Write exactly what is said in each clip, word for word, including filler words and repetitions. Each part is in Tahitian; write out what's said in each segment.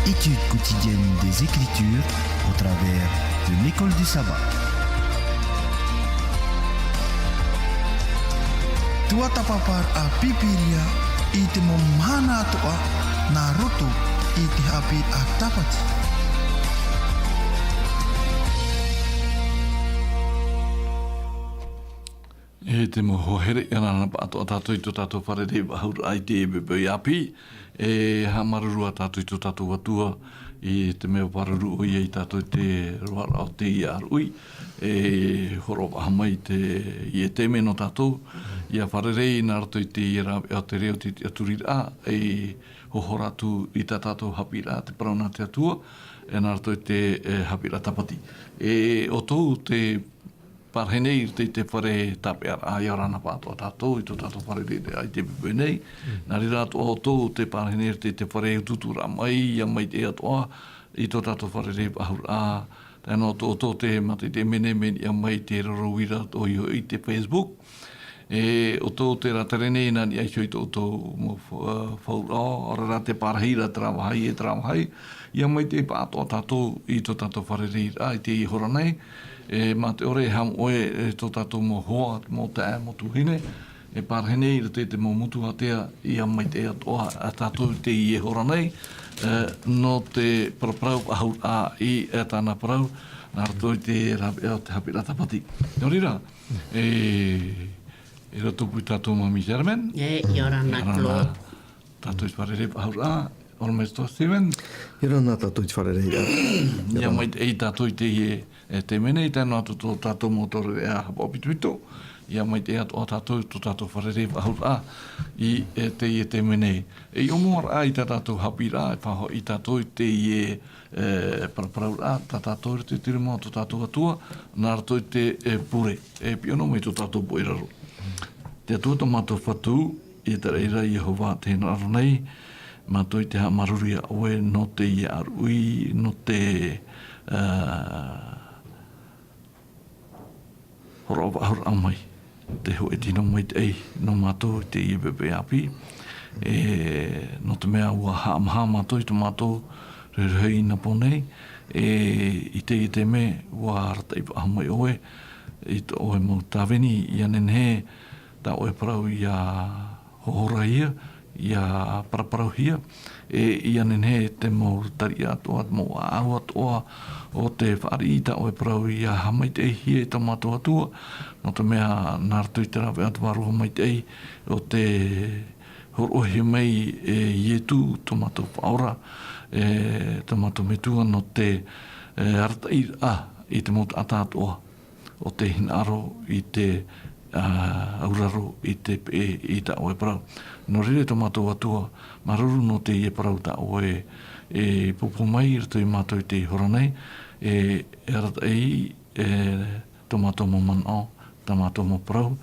Étude quotidienne des Écritures au travers de l'école du sabbat. Tuatāpaparaʻa Pīpīria i te mau mahana atoʻa nā roto i te haʻapiʻiraʻa tāpati. E te mau hoa here, e ana na pāʻatoʻa tātou i tō tātou fārerei faʻahou i te poʻipoʻi ʻāpī. E haʻamāuruuru ā tātou i tō tātou Atua, i te mea ʻua pāruru ʻoia ia tātou i te roaraʻa o teie ʻāruʻi. E hōroʻa faʻahou mai te, i te mea nō tātou, ʻia fārerei nā roto i te rāveʻa o te reo, te tiʻaturiraʻa, e hōhora atu i tā tātou haʻapiʻiraʻa, te parau nā te Atua, e nā roto i te, e, haʻapiʻiraʻa tāpati. E ʻo tō te pārahi nei i roto i te fare tāpeʻaraʻa, ʻia ora na pāʻatoʻa tātou i tō tātou fare reira i te poʻipoʻi nei. Nā reira atoʻa ʻo tō te pārahi nei i roto i te fare utuuturaʻa mai, ʻia maitaʻi atoʻa i tō tātou fārerei faʻahou. Tae noa atu ʻo tō te mātaʻitaʻi mene mene ʻia mai te roro uira ʻoia hoʻi te Facebook. E ʻo tō te rātere nei nā niʻa iho i tō ʻoutou mau fa-, faʻauraʻa, ʻaore rā te pārahi ra terā vāhi e terā vāhi. ʻIa maitaʻi pāʻatoʻa tātou i tō tātou fārereiraʻa i teie hora nei. E mā te ʻore e haʻamoʻe, e tō tātou mau hoa, mau taeaʻe, mau tuahine, e pārahi nei i roto i te mau motu ātea, ʻia maitaʻi atoʻa ā tātou i teie hora nei, e, nō te paraparau faʻahou ā i, e, tāna parau, nā roto i te rāveʻa o te haʻapiʻiraʻa tāpati. Nō reira, e, e rā tō pū tātou māmī Germaine. E, ʻia ora na, ʻia ora na Claude. Tātou i te fārereiraʻa faʻahou, ʻorometua Stephen. ʻIa ora na tātou i te fārereiraʻa. ʻIa maitaʻi tātou i teie, e, taime nei, tae noa atu tō tātou mau taureʻareʻa haʻapaʻo pitopito. ʻIa maitaʻi atoʻa tātou, tō tātou fārereiraʻa faʻahou i, e, teie taime nei. E ʻia ʻōmuaraʻa i tā tātou haʻapiʻiraʻa, e faʻahoʻi tātou i teie, e, paraparauraʻa, tā tātou i roto i te rima o tō tātou Atua, nā roto i te, e, pure, e piʻi noa mai tō tātou poʻi raro. Te Atua tō mātou Fatu, i te reira Iehova te hinaʻaro nei, mātou i te haʻamāuruuru iā ʻoe nō teie ʻāruʻi, nō te, ā, hōroʻa faʻahou mai, te hōʻē tino maitaʻi nō mātou i teie poʻipoʻi ʻāpī. E, nō te mea ʻua haʻamāha mātou i tō mātou rahi i nā pō nei, e, i teie taime ʻua arataʻi faʻahou mai ʻoe, i tō ʻoe mau tāvini, ʻia nehenehe tā ʻoe parau ʻia hōhorahia, ʻia paraparauhia, e ʻia nehenehe te mau tariʻa atoʻa, te mau ʻāʻau atoʻa o te fāriʻi i tā ʻoe parau ʻia haʻamaitaʻihia e tō mātou Atua, nō te mea nā roto i te rāveʻa o te Vārua Maitaʻi, ʻo tē hōroʻahia mai e Ietu tō mātou Faʻaora, e tō mātou Metua nō te, e, arataʻiraʻa i te mau taʻata atoʻa o te hinaʻaro i te, ā, auraro i te peʻe i tā ʻoe parau. Nō reira tō mātou Atua, māuruuru nō teie parau tā ʻoe e pōpō mai i roto iā mātou i teie hora nei, e, e arataʻi, e, tō mātou mau manaʻo, tā mātou mau parau,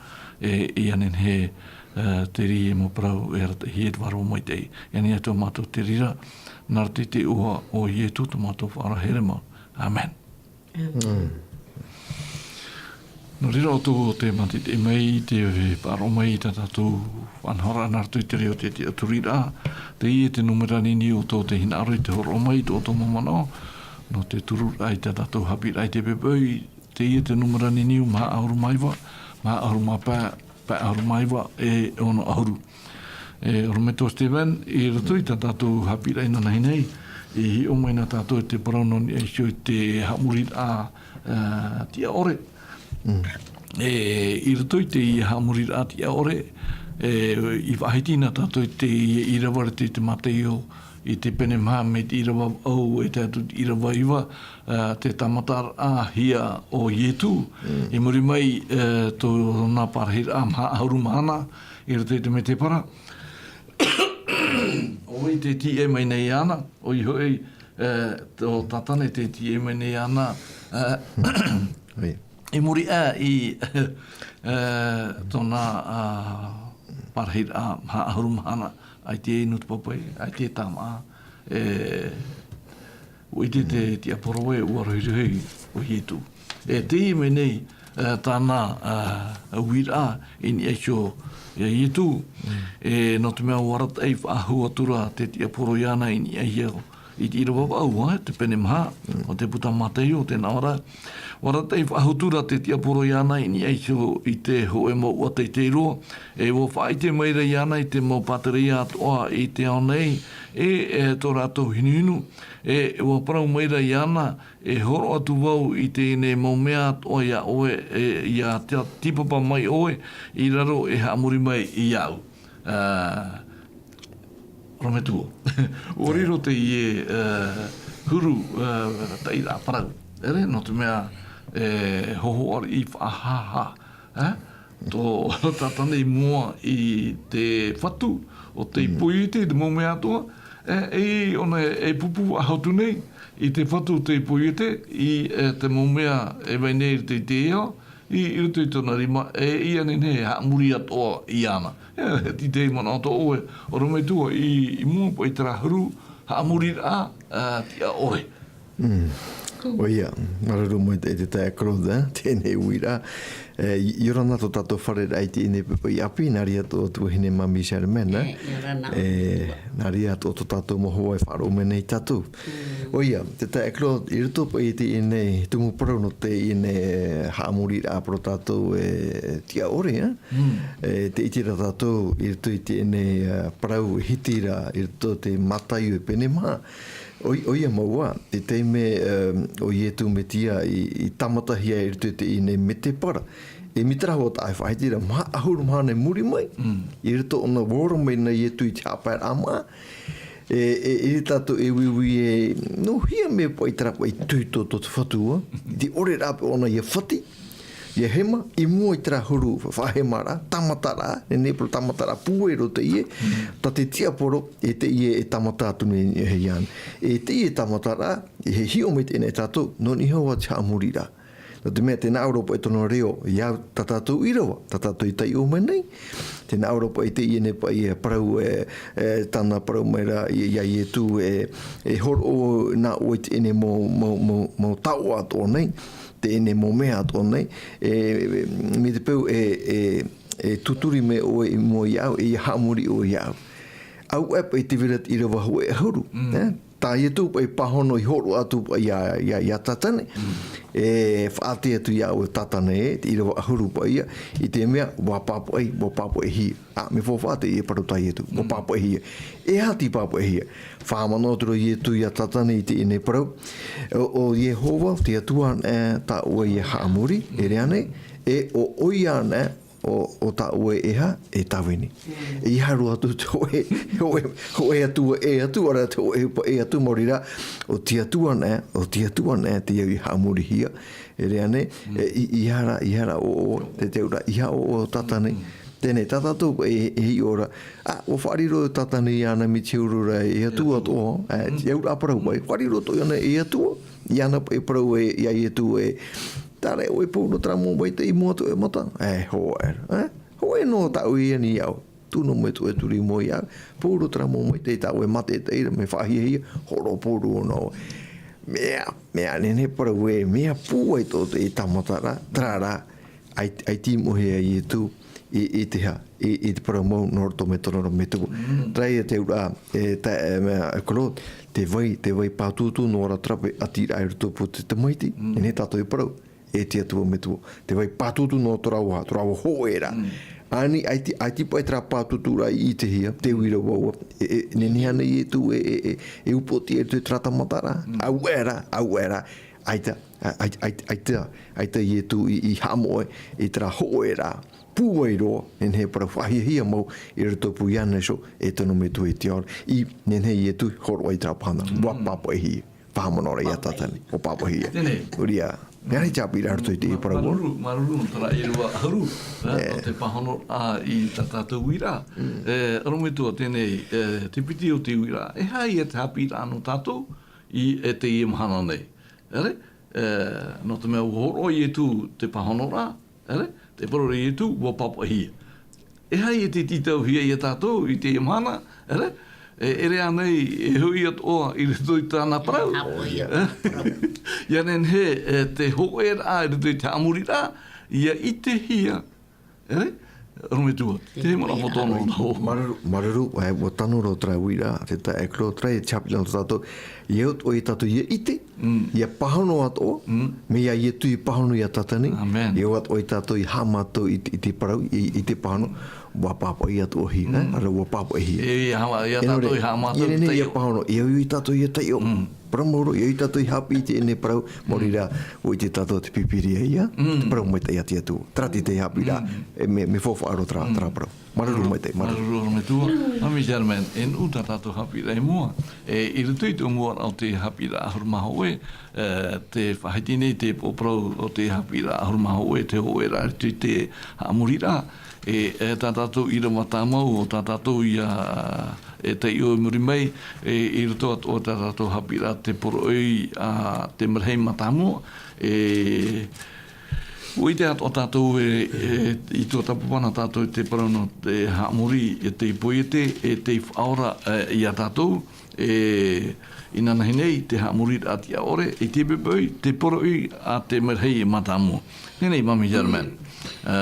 e, ʻia nehenehe, e, teie mau parau e arataʻihia e te Vārua Maitaʻi. ʻIa nehenehe tō mātou te reira, nā roto i te iʻoa o Ietu tō mātou Faʻaora here mau. ʻĀmene. Mm. Nō reira, ʻo tō te mātaʻitaʻi mai, te faʻaroʻo mai i tā tātou faʻanahoraʻa nā roto i te reo, te tiʻaturiraʻa, teie te nūmera niniu o tō te hinaʻaro i te hōroʻa mai i tō ʻoutou mau manaʻo, nō te tururaʻa i tā tātou haʻapiʻiraʻa i te poʻipoʻi, teie te nūmera niniu maha ʻahuru mā iva, maha ʻahuru mā pae, pae ʻahuru mā iva e ono ʻahuru. E, ʻorometua Stephen, i roto i tā tātou haʻapiʻiraʻa inanahi nei, i hiʻo mai na tātou i te parau nō niʻa iho i te haʻamoriraʻa, ā, tiʻaʻore. Mm. E, i roto i teie haʻamoriraʻa tiʻaʻore, e, i faʻahiti na tātou i te, i ʻīrava i te Mātaio, i te pene maha mai te ʻīrava vaʻu e tae atu i te ʻīrava iva, ā, te tāmataraʻahia o Ietu, mm, i muri mai, ā, tōna parahiraʻa maha ʻahuru mahana, i roto i te mētēpara. ʻO vai tē tīaʻi mai nei iāna, ʻoia hoʻi, ā, tō Tātane tē tīaʻi mai nei iāna, ā, ʻOia. i muri aʻe i, ā, tōna, ā, parahiraʻa maha ʻahuru mahana, ʻaita e inu te pape, ʻaita e tāmā, e, ʻua ʻite te, mm, tiʻaporo ē, ʻua rohirohi ʻo Ietu. E teie mai nei, e, tāna, e, uiraʻa i niʻa iho ia Ietu. Mm. E, nō te mea ʻua arataʻi faʻahou atu ra te tiʻaporo iāna i niʻa iho I te ʻīrava vaʻu, ā, te pene maha, o te puta Mātaio, tēnā ʻō ra. ʻUa arataʻi faʻahotu ra te tiaporo iāna i niʻa iho i te hōʻē mau ʻua teitei roa, e ʻua faʻaʻite mai ra iāna i te mau pātereia atoʻa i te ao nei, e, e tō rātou hinuhinu, e ʻua parau mai ra iāna, e hōroʻa atu vau i teie nei mau mea atoʻa iā ʻoe, e, ʻia tīpapa mai ʻoe, i raro e haʻamori mai iāʻu. Ā, Orometua. ʻUa riro teie, ā, huru, ā, taʻiraʻa parau. ʻEre, nō te mea, e, hōhoʻa riʻi faʻahāhā, ā? Tō Tātane i mua i te fatu o te poiete, te mau mea atoʻa. E, e, ʻōna e pupu faʻahotu nei i te fatu o te poiete, i, e, te mau mea e vai nei i te, i te iho, i, i roto i tōna rima, e, ʻia nehenehe e haʻamori atoʻa iāna. E, tē manaʻo atoʻa ʻoe, Orometua, i, i mua paʻi terā huru haʻamoriraʻa, ā, tiʻa ʻore. Mm. ʻOia, māuruuru maitaʻi te taeaʻe Claude, ā, teie nei uiraʻa. E, ʻia ora na tō tātou fare ra i teie nei poʻipoʻi ʻāpī, nā reira tō, tō tuahine Mami Sherman, ā? E, ʻia ora na. E, nā reira tō, tō tātou mau hoa e faʻaroʻo mai nei tātou. Mm. ʻOia, te taeaʻe Claude, i roto paʻi i teie nei tumu parau nō teie nei, e, haʻamoriraʻa parau tātou e tiʻa ʻore, ā? Mm. E, tē ʻite ra tātou, i roto i teie nei, ā, parau e hiti ra, i roto i te Mātaio e pene maha. ʻOi-, ʻoia mau ā, te taime, e, ʻo Ietu Metia i, i tāmatahia i roto i teie nei mētēpara. E mea terā hoʻi tā e faʻahiti ra, maha ʻahuru mahana i muri mai, mm, i roto ʻōna ʻua ora mai na Ietu i te haʻapaeraʻa māʻa. E, e, e tātou e uiui e, nō hea mea paʻi terā paʻi tuito tō te Fatu, ā? I te ʻore rā paʻi ʻōna ʻia fati, ʻia hema, i mua i terā huru fa-, faʻahemaraʻa, tāmataraʻa, nehenehe parau tāmataraʻa pūai roa teie, tā te tiaporo, e teie e tāmata atu nei e hea ana. E teie tāmataraʻa, e hiʻo mai teie nei tātou, nō niʻa iho ā te haʻamoriraʻa. Nō te mea, tē nā ʻō ra paʻi tōna reo, iā tā tātou ʻīrava, tā tātou i taiʻo mai nei, tē nā ʻō ra paʻi teie nei paʻi, e, parau, e, e, tāna parau mai ra i, iā Ietu, e, e hōroʻa na ʻoe i teie nei mau, mau, mau, mau taoʻa atoʻa nei, teie nei mau mea atoʻa nei, e, e, mai te peu e, e, e tuturi mai ʻoe i mua iāʻu, e ʻia haʻamori ʻoe iāʻu. Auaʻe paʻi tē vai ra te ʻīrava hōʻē ʻahuru, mm, e? Tā Ietu paʻi pāhono i hōroʻa atu paʻi iā, iā, iā Tātane. Mm. E faʻaʻite atu iāʻu e Tātane ē, te ʻīrava ʻahuru paʻi ïa, i te mea, ʻua pāpaʻi, ʻua pāpaʻihia. Ā, mea faufaʻa teie parau tā Ietu, ʻua, mm, pāpaʻihia. E aha tei pāpaʻihia? Faʻamanaʻo atu ra Ietu iā Tātane i teie nei parau. ʻO, ʻo Iehova, te Atua anaʻe tā ʻoe ʻia haʻamori, mm, e rave ānei, e ʻo ʻoia anaʻe, ʻo, ʻo tā ʻoe e aha, e tāvini. Mm. E ʻeiaha roa atu te hōʻē, hōʻē, hōʻē Atua ʻē atu, ʻaore rā te hōʻē ʻohipa ʻē atu, maori rā, ʻo te Atua anaʻe, ʻo te Atua anaʻe tei au i haʻamorihia. E rave ānei, mm, e, ʻei-, ʻeiaha ra, ʻeiaha ra ʻoʻoʻo, te, te auraʻa, ʻeiaha ʻoʻoʻo Tātane. Mm. Teie nei, tā tātou paʻi e, e hiʻo ra, ā, ʻua faʻariro Tātane iāna mai te huru ra e Atua atoʻa, ā, mm, te auraʻa parau paʻi, mm, faʻariro atoʻa iāna e Atua, iāna paʻi parau ē, iā Ietu ē, Terā ʻoe, pauroa terā mau maitaʻi i mua i tō ʻoe mata. E, hōʻē ra, e? Hōʻē noa tāʻu i ani iāʻu. Tū noa mai tō ʻoe turi i mua iāʻu. Pauroa terā mau maitaʻi, tā ʻoe mātaʻitaʻiraʻa mea faʻahiahia, hōroʻa pauroa noa. Mea, mea nehenehe parau ē, mea pūai tō te tāmataraʻa, terā rā, ʻaita, ʻaita i moʻehia Ietu, i, i te aha, i, i te parau mau nō roto mai tōna ra metua. Mm. Terā ïa te auraʻa, e, tā, e, mea, e Claude, te vai, te vai pātūtū noa ra terā paʻi ʻatiraʻa i rotopū o te tamaiti, mm, e nehenehe tātou e parau. E te Atua metua, te vai pātūtū nō tō rāua, tō rāua hōʻē ra. Mm. Ani, ʻaita, ʻaita paʻi terā pātūtūraʻa i ʻitehia, te uira vau ā. E, e, nehenehe ānei Ietu e, e, e, e upoʻotiʻa i roto i terā tāmataraʻa? Mm. Auaʻe ra, auaʻe ra. ʻAita, ʻa-, ʻai-, ʻai-, ʻaita, ʻaita Ietu i, i haʻamoʻe i terā hōʻē ra. Pūai roa, nehenehe parau faʻahiahia mau i rotopū iāna iho e tōna metua i te ao ra. I nehenehe Ietu hōroʻa i terā pāhonoraʻa. Mm. ʻUa pāpaʻihia. Faʻamanaʻo ra iā Tātane, ʻua pāpaʻihia. Teie nei. Uri ā, mea rahi te haʻapiʻiraʻa i roto i teie parau. Māuruuru, māuruuru nō terā ʻīrava ʻahuru, e, nō te pāhonoraʻa i tā tātou uiraʻa. Mm. E, ʻorometua teie nei, e, te piti o te uiraʻa. E aha ïa te haʻapiʻiraʻa nō tātou i, e, teie mahana nei. ʻEre, e, nō te mea ʻua hōroʻa Ietu te pāhonoraʻa, ʻEre, tē parau ra Ietu, ʻua pāpaʻihia. E aha ïa te tītauhia iā tātou i teie mahana, ʻere? E, ʻere ānei e hoʻi atoʻa i roto i tāna parau? Hāpoʻi atoʻa. ʻIa nehenehe, e, te hōʻēraʻa i roto i te haʻamoriraʻa, ʻia ʻitehia, ʻere? Orometua, te manaʻo tōna o. Māuruuru, māuruuru, e, ʻua tano roa terā uiraʻa, te taeaʻe Claude, terā e te haʻapiʻiraʻa nō tātou. ʻIa au atoʻa ia tātou ʻia ʻite, ʻia pāhono atoʻa, mai ia Ietu i pāhono ia tātou nei. ʻĒmeni. ʻIa au atoʻa ia tātou ʻia haʻamātau i te, i te parau, i, i te pāhono, ʻua pāpaʻi atoʻa hia, e? Ara ʻua pāpaʻi hia. E, ʻia haʻa-, ʻia tātou ʻia haʻamātau i te taiʻo. ʻIa pāhono, ʻia au ia tātou ʻia taiʻo. Parau mau roa, ʻia au ia tātou ʻia haʻapiʻi i teie nei parau, maori rā, ʻua ʻite tātou te pīpīria ia, te parau maitaʻi a te Atua. Terā te, te haʻapiʻiraʻa, e, mea, mea faufaʻa roa terā, terā parau. Māuruuru maitaʻi, māuruuru. Māuruuru, ʻorometua. Māmī Germaine, e nuʻu tā tātou haʻapiʻiraʻa i mua, e, i roto i te ʻōmuaraʻa o te haʻapiʻiraʻa ʻahuru mā hōʻē, e, tē faʻahiti nei te poroparau o te haʻapiʻiraʻa ʻahuru mā hōʻē, te hōʻēraʻa i roto i te haʻamoriraʻa, e, e, tā tātou ʻīrava tāmau, ʻo tā tātou ia, e, taiʻo i muri mai, e, i roto atoʻa tā tātou haʻapiʻiraʻa te poroʻi a te Merehei Mātāmua, e, ʻUa ʻite atoʻa tātou e, e, i tuatāpaparahi tātou i te parau nō te haʻamori, e tei poiete, e tei faʻaora, e, ia tātou, e, inanahi nei, te haʻamoriraʻa tiʻa ʻore, i te poʻipoʻi, te poroʻi a te Merehei Mātāmua. Teie nei, Māmī Germaine. E,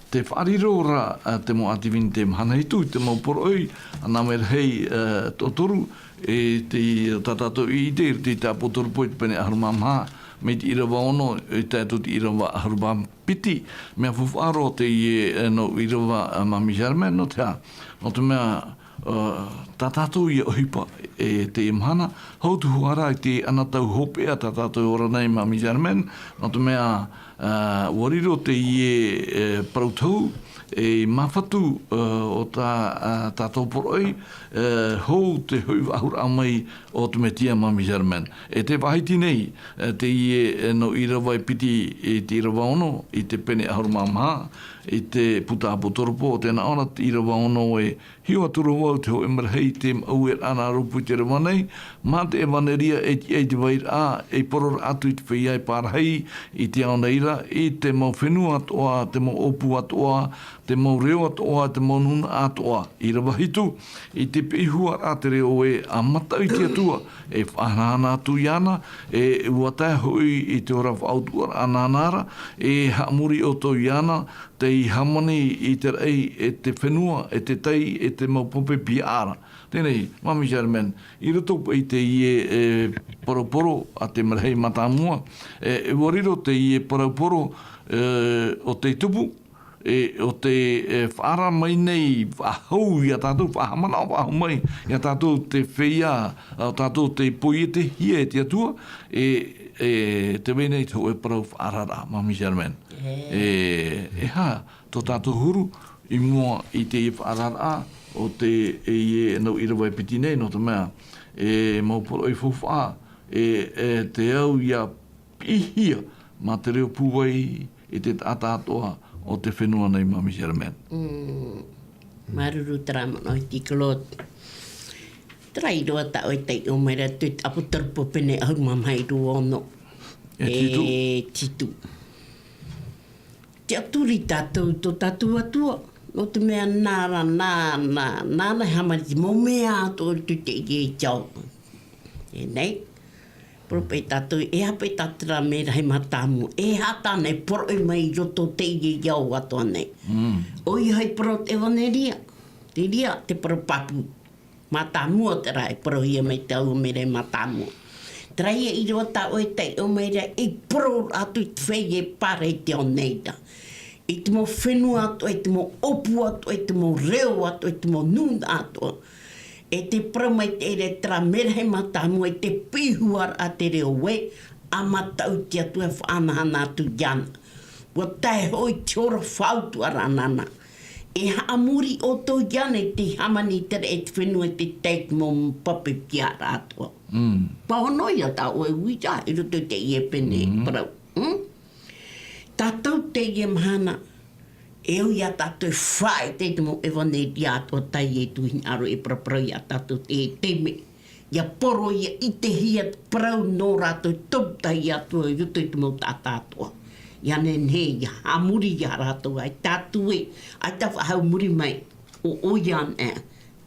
tē faʻariro ra, e, te mau ʻātivini i te mahana hitu, i te mau poroʻi, a nā Merehei, e, toʻotoru, e te, tā tātou i ʻite, i te ʻĀpōtoro Paul i te pene ʻahuru mā maha, mai te ʻīrava ono, e tae atu i te ʻīrava ʻahuru mā piti, mea faufaʻa roa teie, e, nō ʻīrava, e, Māmī Germaine, nō te aha, nō te mea, e, tā tātou ʻia ʻohipa, e, teie mahana, hou atu hoʻi ra i te anotau hopeʻa tā tātou e ora nei, Māmī Germaine, nō te mea, e, ʻua riro teie, e, parau tohu, e, māfatu, e, o tā, e, tātou poroʻi, e, hou te hoʻi faʻahou mai o te Mesia, Māmī Germaine. E tē faʻahiti nei, e, teie, e, nō ʻīrava e piti i te ʻīrava ono, i te pene ʻahuru mā maha, i te puta ʻĀpōtoro Paul, tē nā ʻō ra te ʻīrava ono ē, hiʻo atu ra vau te hōʻē Merehei i te mau ueraʻa nā rōpū i te reva nei, mā te ʻevanelia e tiʻa i te vairaʻa, e poro ra atu i te feiā e pārahi i te ao nei ra, i te mau fenua atoʻa, te mau ʻōpū atoʻa, te mau reo atoʻa, te mau nūnaʻa atoʻa. ʻĪrava hitu, i te piʻihia ra te reo ē, ʻa mataʻu i te Atua, e faʻahanahana atu iāna, e ʻua tae hoʻi i te ora faʻautuʻaraʻa nāna ra, e haʻamori ʻoutou iāna, tei hāmani i te raʻi, e te fenua, e te tai, e te mau pape piaʻa ra. Teie nei, Māmī Germaine, i roto paʻi i teie, e, poroporo a te Merehei Mātāmua, e, ʻua riro teie poroporo, e, ʻo tei tupu, e, ʻo tē, e, faʻaara mai nei, faʻahou ia tātou, faʻahaʻamanaʻo faʻahou mai ia tātou te feiā, ʻo tātou tei poietehia e te Atua, e, e, tē vai nei te hōʻē parau faʻaararaʻa, Māmī Germaine. E, e aha tō tātou huru i mua i te faʻaararaʻa o te, e, e, nō ʻīrava e piti nei, nō te mea, e, mau poroʻi faufaʻa, e, e, te au ʻia piʻihia mā te reo pūai i te taʻata atoʻa o te fenua nei, Māmī Germaine. Mm. Māuruuru terā manaʻo i te Claude. Terā i roa tā ʻoe taiʻo mai ra te ʻĀpōtoro Paul pene ʻahuru mā maha ʻīrava ono. E titu. E titu. Tiʻaturi tātou i tō tātou Atua. Nō te mea nā ra, nā, nā, nāna e hāmani i te mau mea atoʻa i roto i teie ao. E nei. Poroʻi tātou, e aha paʻi tā terā Merehei Mātāmua, e aha tāna e poroʻi mai i roto i teie ao atoʻa nei. Mm. ʻOia hoʻi parau o te ʻEvanelia, te reira te parau pāpū. Mātāmua terā e parauhia mai te au Merehei Mātāmua. Terā ia ʻīrava tā ʻoe taiʻo mai ra, e parau atu i te feiā e pārahi i te ao nei ra. I te mau fenua atoʻa, i te mau ʻōpū atoʻa, i te mau reo atoʻa, i te mau nūnaʻa atoʻa. E tē parau maitaʻi ra terā Merehei Mātāmua i te piʻihia ra te reo ē, ʻa mataʻu i te Atua e faʻahanahana atu iāna. ʻUa tae hoʻi i te ora faʻautuʻaraʻa nāna. E haʻamori ʻoutou iāna i te hāmani i te raʻi, i te fenua, i te tai, i te mau pape piaʻa atoʻa. Mm. Pāhono ia tā ʻoe uiraʻa, i roto i teie pene parau. Mm? Tātou teie mahana, e au ia tātou e faʻaʻite i te mau ʻevanelia atoʻa tā Ietu e hinaʻaro e paraparau ia tātou i teie taime. ʻIa poro, ʻia ʻitehia te parau nō rātou e toru tahi atoʻa i roto i te mau taʻata atoʻa. ʻIa nehenehe ʻia haʻamori ia rātou, ʻaita atu ē, ʻaita faʻahou muri mai, ʻo, ʻoia anaʻe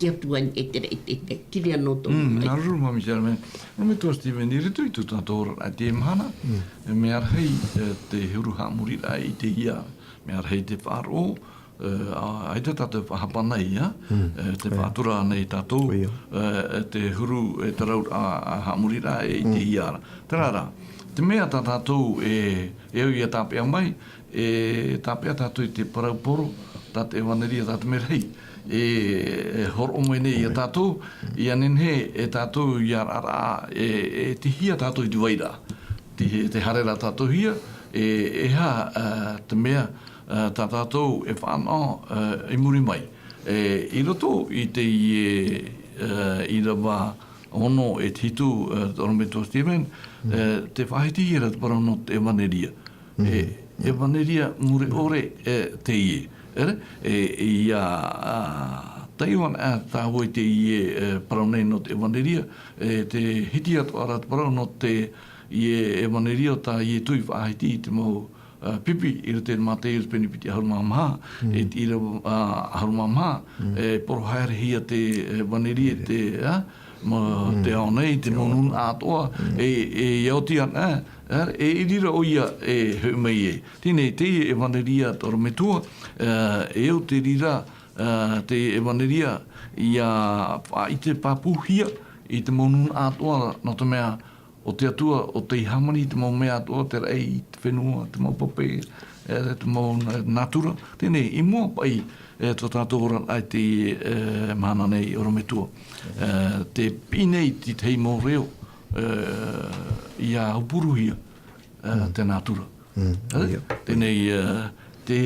te Atua e te reira, e te, e te, kiri anō tō. Mm, māuruuru, Māmī Germaine. Orometua Stephen, i roto i tō tātou oraraʻa i teie mahana, e mea rahi, e, te huru haʻamoriraʻa i teie, mea rahi te faʻaroʻo, ʻaita tātou e faʻahapa nei, ā, e, te faʻatura nei tātou, e, e te huru, e te rauraʻa, ā, haʻamoriraʻa, e, i te hia ra. Terā rā, te mea tā tātou e, e au ia tāpeʻa mai, e tāpeʻa tātou i te parau poro, tā te ʻevaneria, tā te merahi, e, e horoʻa mai nei ia tātou, ia nehenehe e tātou ia raʻaraʻa, e, e te hia tātou i te vairaʻa. Te, te haere rā tātou hia, e, e aha, ā, te mea, ā, tā tātou e fānaʻo, ā, i muri mai. E, i roto i te, e, ā, ʻīrava ono e te hitu, ā, ʻorometua Stephen, ā, tē faʻahitihia ra te parau nō te ʻevaneria. E, ʻevaneria mure ʻore, e, teie. E, e, ia, ā, taiʻo ana, ā, tāua i teie, e, parau nei nō te ʻevaneria, e, tē hiti atoʻa ra te parau nō te, ʻevaneria tā Ietu i faʻahiti i te mau, ā, pipi, i roto i te Mātaiu pene piti ʻahuru mā maha, e te ʻīrava, ā, ʻahuru mā maha, e poro haerehia te, e, ʻevaneria, te, ā, mā te ao nei, te mau nūnaʻa atoʻa, e, e, ia oti ana, ā, e, i reira ʻoia e hoʻi mai ai. Teie nei, teie ʻevaneria tō ʻorometua, ā, e au te reira, ā, te ʻevaneria ia faʻaʻite pāpūhia i te mau nūnaʻa atoʻa, nō te mea, ʻo te Atua, ʻo tei hāmani i te mau mea atoʻa, te raʻi, te fenua, te mau pape, e, te mau nā-, nātura. Teie nei, i mua paʻi, e, tō tātou oraraʻa i te, e, mahana nei, ʻorometua. E, tē piʻi nei i te tahi mau reo, e, ia aupuruhia, e, te nātura. E, teie nei, e, tē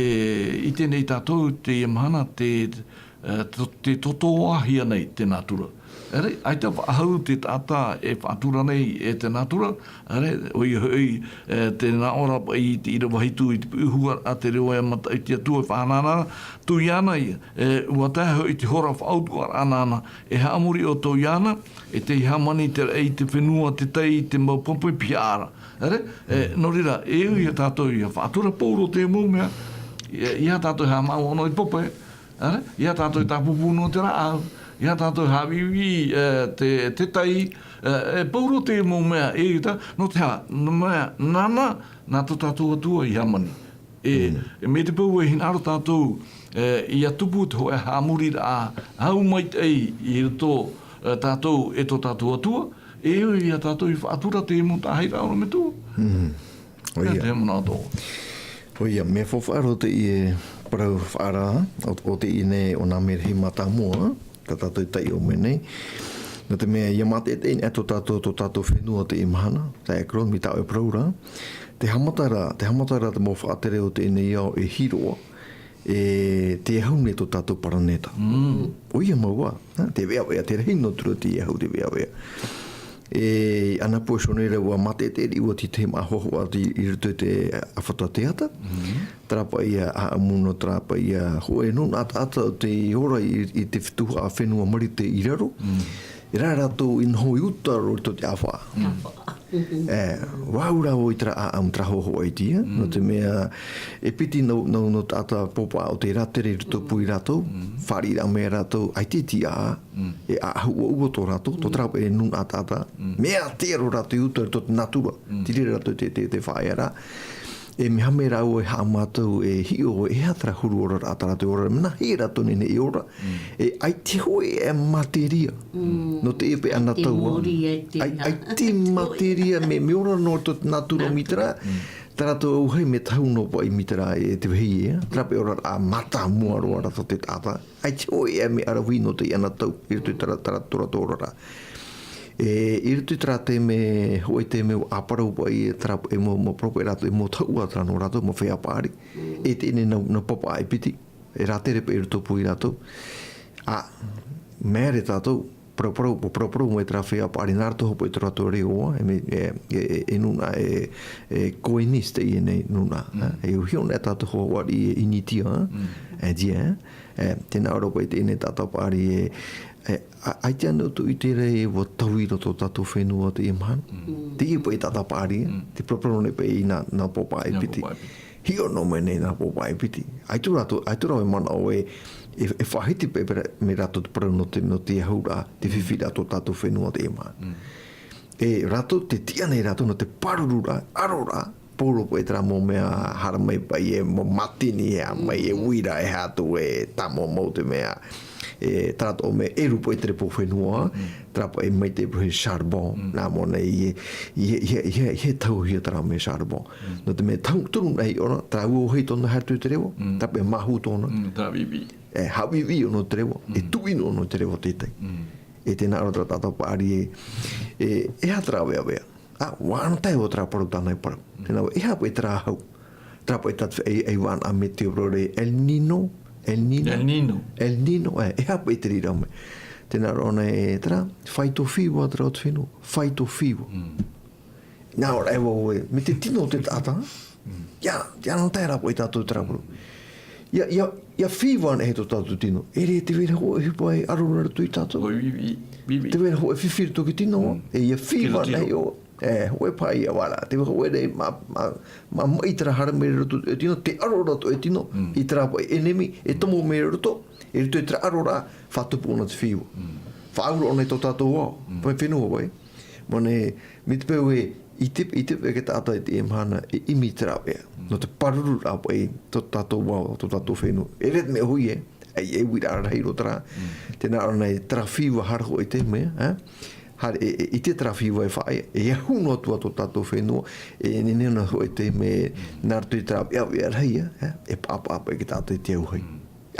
ʻite nei tātou, teie mahana, te, e, to-, tē tōtōahia nei te nātura. E, ʻaita faʻahou te taʻata e faʻatura nei e te nātura, e, ʻoia hoʻi, e, tē nā ʻō ra paʻi i te ʻīrava hitu i te puʻuhua, ā, te reo e mataʻu i te Atua e faʻanahoraʻa, tū iāna, e, ʻua tae hoʻi te hora faʻautuʻaraʻa nāna, e haʻamori ʻoutou iāna, e tei hāmani te raʻi, te fenua, te tai, te mau pape, pihaʻa ra. E, e, nō reira, e au ia tātou ia faʻatura pauroa te mau mea, ia, ia tātou e haʻamāuʻa noa i te pape, e, ia tātou e tāpūpū noa i te rāʻau, ia tātou e haʻavīvī, e, te, te tai, e, e pauroa te mau mea, e, ia tā, nō te aha, nō te mea, nāna, nā tō tātou Atua i hāmani. E, e mai te peu e hinaʻaro tātou, e, ia tupu te hōʻē haʻamoriraʻa, hau maitaʻi i roto, e, tātou e tō tātou Atua, e au ia tātou i faʻatura te mau taʻahiraʻa ʻorometua. Mm. ʻOia. Te manaʻo atoʻa. ʻOia, mea faufaʻa roa teie parau faʻaara, ʻo, ʻo teie nei, ʻo nā merahi mātāmua, tā tātou i taiʻo mai nei. Nō te mea, ia mātaʻitaʻi nei tō tātou, tō tātou fenua teie mahana, tā ʻoe Claude, mai tā ʻoe e parau ra. Te haʻamata ra, te haʻamata ra te mau faʻatere o teie nei ao e hiroʻa, e tē ahu nei tō tātou paraneta. Mm. ʻOia mau ā, ha, te veʻaveʻa, te rahi noa atu ra tē ahu te veʻaveʻa. E, ʻanapoe Sionera, ʻua mātaʻitaʻi riʻi ʻoe i te tahi māʻa hōhoʻa i, i roto i te ʻāfata teata. Mm. Terā paʻi ia ʻāʻamu nō terā paʻi ia hōʻē nūnaʻa taʻata ʻo tei ora i, i te tuhaʻa fenua Marite i raro. Mm. E rā rātou i noho i uta roa i roto i te ʻāfaʻa. Mm. E, ʻua au rā vau i terā ʻāʻamu, terā hōhoʻa iti, e? Mm. Nō te mea, e piti nau, nau, nau taʻata pōpā ʻo tei rātere i roto pū ia rātou, mm, fāriʻiraʻa mai rātou, ʻaita e tiʻa, mm, e ʻaʻahu ʻuaʻua tō rātou, tō terā paʻi nūnaʻa taʻata, mm, mea ātea roa rātou i uta i roto i te nātura, mm, te reira rātou te, te, te faʻaea ra. E mea hā mai rāua e haʻamātau e hiʻo, e aha terā huru oraraʻa tā rātou e ora ra, mea nāhea rātou e nehenehe e ora, mm, e ʻaita hōʻē e materia. Mm. Nō teie paʻi ʻanapoe. Te mōrī ai te ʻAi-, ʻaita materia, mea, mea ora noa i roto i te nātura mai terā, mm, tā rātou auahi mea tahu noa paʻi mai terā e te vāhi ē, terā paʻi oraraʻa mātāmua roa ra tō te taʻata. ʻAita hōʻē e mea ʻaravihi nō teie ʻanapoe i roto i terā, terā, tō rātou oraraʻa. E, i roto i terā taime, hōʻē taime ʻua parau paʻi, terā paʻi mau, mau parau paʻi rātou, e mau tahuʻa terā nō rātou, mau feiā paʻari. E teie nei nau, nau pāpaʻi piti, e rātere paʻi i roto pū ia rātou. ʻĀ, mea rē tātou, parau, parau, parau, parau mai terā feiā paʻari nā roto hoʻi paʻi i tō rātou reo, e mea, e, e, e, e nūnaʻa, e, e Koinisi teie nei nūnaʻa, mm, e hiʻo nei tātou hoʻi i ʻInitia, mm, e, India, e, tē nā ʻō ra paʻi teie nei taʻata paʻari, e, e, ʻa-, ʻaita ānei ʻoutou i ʻite ra ē ʻua taui roa tō tātou fenua teie mahana. Mm. Teie paʻi taʻata paʻari, mm, tē paraparau nei paʻi i nā, nā pōpā ʻāpiti. Nā pōpā ʻāpiti. Hiʻo noa mai nei nā pōpā ʻāpiti. ʻAita rātou, ʻaita rātou e manaʻo ē, e, e faʻahiti paʻi, paʻi ra, mai rātou te parau nō te, nō te ahuraʻa, te, mm, fifi ra tō tātou fenua teie mahana. Mm. E rātou, tē tiʻa nei rātou nō te pārururaʻa, ʻaroraʻa, Poro paʻi terā mau mea, haere mai paʻi e mau mātini, e haere mai e uira, e haere atu e tāmau mau te mea. E terā tō mea, e rū paʻi te repo fenua, terā paʻi mai te pū he charbon, nā mō nei, i, i, i, i, i he tauhia terā mea charbon. Nō te mea tau, turu nei ora, terā ua hei tōna haere atu i te repo, terā paʻi māhu tōna. Mm, terā vivi. E, haʻavivi ʻōna te repo, e tuʻi ʻōna te repo tētahi. E tēnā ora terā tātou paʻari e, e, e aha terā veavea. A, ʻua ʻano tae ʻo terā parau tāna e parau. Tēnā, e aha paʻi terā hau. Terā paʻi tātou e, e vānaʻa me te ora e El Niño, El Niño. El Niño. El Niño, e, e aha paʻi te reira mai. Tēnā ora ʻōna e terā, fai tō fiva terā o te fenua, fai tō fiva. Nā ora e vau e, me te tino o te taʻata. Ia, ia ʻano tae rā paʻi tātou terā parau. Ia, ia, ia fiva nei tō tātou tino. E re te vera hoʻi e hipa e aro ra roto i tātou. Oi, vi, vi, vi, vi. Te vera hoʻi e fifi roto ki tino, e ia fiva nei ʻo. E, hōʻē paʻi ia vara. Te hōʻē nei mā, mā, mā, mā i terā haere mai roto e tino, te aro roto e tino, i terā paʻi ʻenemi, e tomo mai roto, e roto i terā aro rā, faʻatupu ʻōna te fiva. Faʻaura ʻōna i tō tātou ao, paʻi fenua paʻi. Mō nei, mai te peu e, i te, i te peu e te taʻata i teie mahana, e ʻimi terā veavea. Nō te pāruru rā paʻi, tō tātou ao, tō tātou fenua. E re te mea hui e. Ai, e uira rahi roa terā. Tēnā ora nei terā fiva haere hoʻi te mea, e? Haere, e, e, i te terā fiva e faʻaea, e ahu noa atu ā tō tātou fenua, e nehenehe noa hoʻi te mea, nā roto i terā veavea rahi, e? E paʻapaʻa paʻi ki tātou i te auahi.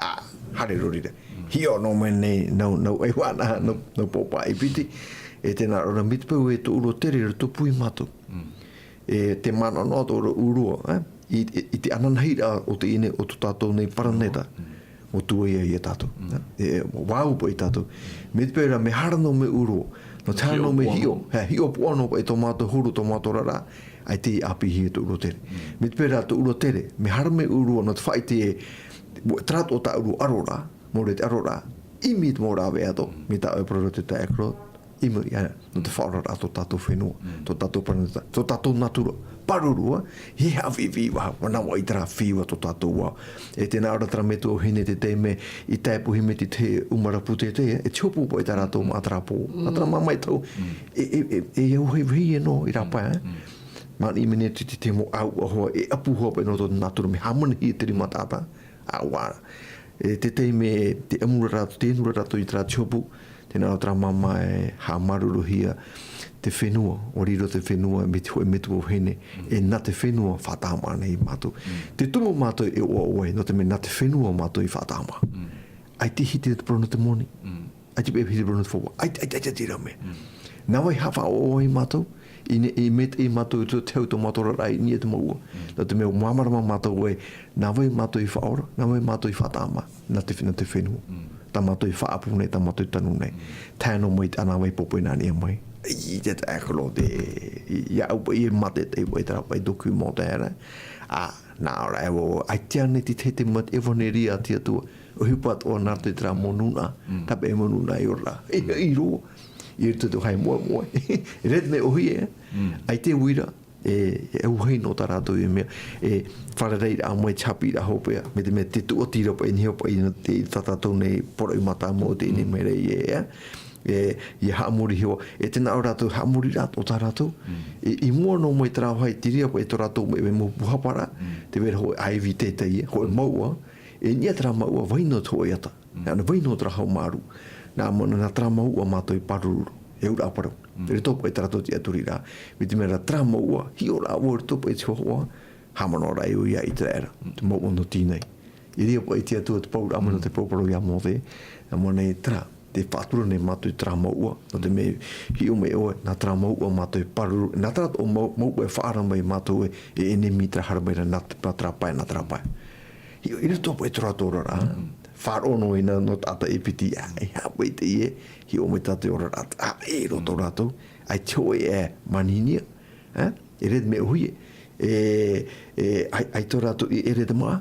A, haere roa reira. Hiʻo noa mai nei, nau, nau, e vānaʻa, nau, nau pōpā e piti, e tēnā ora mai te peu e tō ʻurua tere, roto pū i mātou. E te manaʻo noa tō ʻurua, e? I, i, i te ananahi rā o te ine o tō tātou nei paraneta. Mo tua ia ia tātou. E, e, vau paʻi tātou. Mai te peu rā, mea haere noa mai ʻurua. Nō te haere noa mai hiʻo, e, hiʻopoʻa noa paʻi tō mātou huru, tō mātou oraraʻa, ʻaita i ʻāpīhia tō ʻurua tere. Mai te peu rā tō ʻurua tere, mea haere mai ʻurua, nō te faʻaʻite e, terā tō tā ʻurua aro rā, mō reira te aro rā, ʻimi te mau rāveʻa atoʻa, mai tā ʻoe e parau ra te taeaʻe Claude, ʻimi, ia, nō te faʻaoraraʻa tō tātou fenua, tō tātou paraneta, tō tātou natura, pāruru, e haʻavivi vau, ʻua navaʻi terā fiva tō tātou ao. E tēnā ora terā metua vahine te taime, i tae puhi mai te, te ʻumarapu te, te, e te hopu paʻi tā rātou mā terā pō. Mā terā mā mai tau, e, e, e, e au hei vahi e nō, i rāpae, e. Mā i mene te, te, te mau au, ahoa, e ʻapu hoa paʻi nō tō natura, mea hāmani i te rima taʻata. A, ʻua. E te taime, te ʻamura rātou, te ʻamura rātou i terā te hopu, tēnā ora terā māmā e haʻamāuruuruhia te fenua, ʻua riro te fenua, mai te hōʻē metua vahine, e nā te fenua faʻatāmā nei mātou. Te tumu mātou e ʻoaʻoa ai, nō te mea nā te fenua mātou i faʻatāmā. ʻAita i hiti te parau nō te moni. ʻAita paʻi e hiti te parau nō te faufaʻa. ʻAita, ʻaita, ʻaita, ʻaita i rā mea. Nā vai haʻafaʻaʻoaʻoa ai mātou, i ne, i mea, i mātou i te hau tō mātou oraraʻa i niʻa i te mouʻa. Nō te mea ʻua māramarama mātou ē, nā vai mātou i faʻaora, nā vai mātou i faʻatāmā, nā te, nā te fenua. Tā mātou i faʻaʻapu nei, tā mātou i tanu nei. Tae noa mai te ʻānāvai pōpoi nā niʻa mai. I te taʻata Claude, i, i au paʻi e mate, te paʻi terā paʻi documentaire. A, nā ora e vau, ʻaita nei te, te, te mate, ʻevaneria a te Atua. ʻOhipa atoʻa nā roto i terā mau nūnaʻa, tāpeʻa mau nūnaʻa i ora. E, e, i roa. I roto i te vāhi moemoe. E rā te mea ʻōhie, e. ʻAita e uira, e, e auahi noa tā rātou e mea, e fārereiraʻa mai te haʻapiʻiraʻa hopeʻa, mai te mea te tūʻati ra paʻi, e niʻa paʻi, nō te, tā tātou nei poroʻi mātāmua o teie nei mea ra, e, e, e, ʻia haʻamori hiʻo, e tēnā ʻo rātou haʻamori rā, ʻo tā rātou, e, i mua noa mai terā vāhi, te reira paʻi tō rātou mea, mea mau pūhapa ra, te vera hōʻē ʻāivi teitei, e, hōʻē mouʻa, E niʻa terā mouʻa, vai noa te hōʻē ata. Ana vai noa terā haumārū. Nā, nā, nā terā mouʻa mātou i pāruru. E auraʻa parau. I roto paʻi terā tō te ʻaturi rā. Mai te mea rā terā mouʻa, hiʻoraʻa vau i roto paʻi te hōhoʻa. Haʻamanaʻo rā ʻoia ia ʻĪteraʻera. Te mouʻa nō Tinai. I reira paʻi te Atua te pauraʻa mai nō te parau iā Mōse. Nā mua nei terā. Tē faʻatura nei mātou i terā mouʻa, nō te mea, hiʻo mai ʻoe, nā terā mouʻa mātou e pāruru, nā terā tō mau-, mouʻa e faʻaara mai mātou e, e ʻenemi terā haere mai ra, nā te, nā terā pae, nā terā pae. Hiʻo, i roto paʻi terā tō oraraʻa, faʻaroʻo noa ina nō taʻata e piti, ʻa, e aha paʻi teie, hiʻo mai tā te oraraʻa, ʻa, e roto rātou, ʻaita hōʻē e manihini, ʻa, e rā te mea ʻōhie, e, e, ʻai, ʻaita rātou i ʻere te māʻa,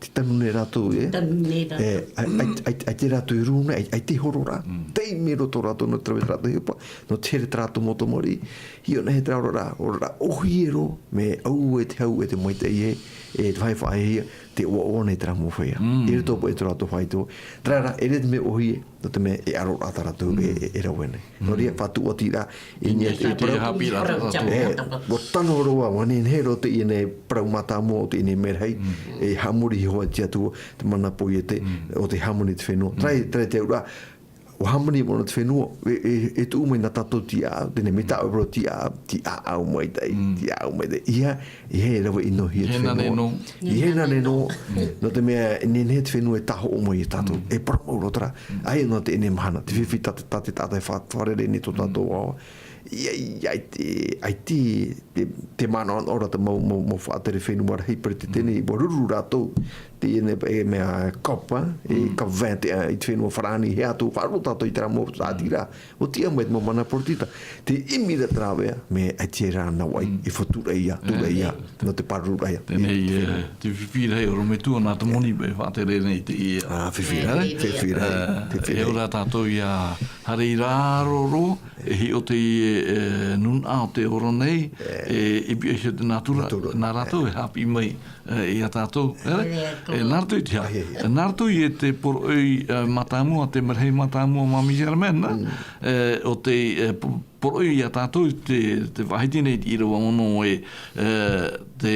te tanu nei rātou, e? Tanu nei rātou. E, ʻai, ʻai, ʻai, ʻaita rātou i rū nei, ʻai, ʻaita i horo ra. Tei mai roto rātou nō te rave terā tō ʻohipa, nō te here terā tō mau tamariʻi. Hiʻo nei terā oraraʻa, oraraʻa ʻōhie roa, mea ʻaue te hau e te maitaʻi e, e te vāhi faʻahiahia, te ʻoaʻoa nei terā mau feiā. Mm. I roto paʻi i tō rātou faito. Terā rā, ʻeʻere te mea ʻōhie, nō te mea e ʻaro rā tā rātou e, e, e rave nei. Nō reira, faʻatuʻatiraʻa, i niʻa i te parau. E, ʻua tano roa, ʻua nehenehe roa teie nei parau mātāmua o teie nei merahi, e haʻamori iho atu i te Atua, te mana poiete, ʻo tē haʻamori i te fenua. Terā, terā te auraʻa, ʻua haʻamori i mua nō te fenua, e, e, e tuʻu mai nā tātou tiʻa, teie nei mea tāʻu e parau tiʻa, tiʻaʻau maitaʻi, tiʻaʻau maitaʻi. ʻEiaha, ʻeiaha e rave ʻino hia te fenua. ʻEiaha e nānā nō, nō te mea, e nehenehe te fenua e tāhoʻo mai ia tātou. E parau mau roa terā. ʻAita nō teie nei mahana, te fifi tā te, tā te taʻata e fa-, fārerei nei tō tātou ao. ʻIa, ʻia, ʻaita, ʻaita, te, te manaʻo ra te mau, mau, mau faʻatere fenua rahi peretiteni, ʻua ruru rātou, teie nei, e mea COP, e COP vingt et un, i te fenua Farāni, hea atu, faʻaroʻo tātou i terā mau tāʻatiraʻa, ʻua tiʻa mai te mau mana poritita, te ʻimi ra terā vea, mea ʻaita rā nā vai, e faʻatura ia, tura ia, nō te pāruru ia. Teie nei, e, te fifi rahi ʻorometua nā te moni, e faʻatere nei teie. Ā, fifi rahi, fifi rahi, fifi rahi. E ora tātou ʻia haere i raro roa, e hiʻo teie, e, nūnaʻa o te ora nei, e, i piʻi iho te nātura, nā rātou e haʻapiʻi mai, e, ia tātou, e, e, nā rātou i te hā, nā rātou i te poroʻi, e, mātāmua, te merahi mātāmua, Māmī Germaine, e, o te, e, po-, poroʻi ia tātou, te, te faʻahiti nei te ʻīrava ono e, e, te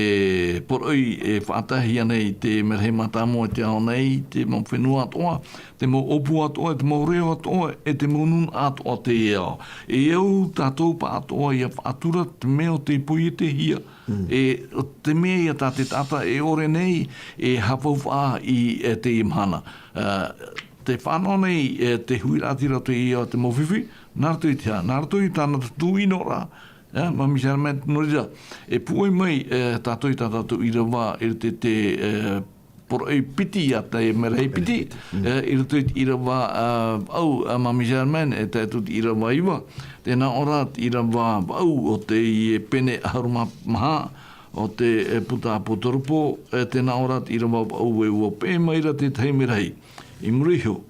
poroʻi e faʻataehia nei te merahi mātāmua i te ao nei, te mau fenua atoʻa, te mau ʻōpū atoʻa, te mau reo atoʻa, e te mau nūnaʻa atoʻa o teie ao. E au tātou pāʻatoʻa ʻia faʻatura te mea o tē poietehia, e, o te mea ia tā te taʻata e ʻore nei, e haʻafaufaʻa i, e, teie mahana. E, tē fānaʻo nei, e, te huiraʻatira o teie ao te mau fifi, nā rātou i te hā, nā rātou i tāna tuʻinoraʻa, e, Māmī Germaine, nō reira, e pūʻoi mai, e, tātou i tā tātou ʻīrava, i te, te, e, poroʻi piti a te merahi piti, e, i roto i te ʻīrava, a, vaʻu, a Māmī Germaine, e tae atu te ʻīrava iva, tē nā ʻō ra te ʻīrava vaʻu o teie pene ʻahuru mā maha, o te, e, puta ʻāpōsetolo Paul, e, tē nā ʻō ra te ʻīrava vaʻu e ʻua peʻe mai ra te tahi merahi. I muri iho,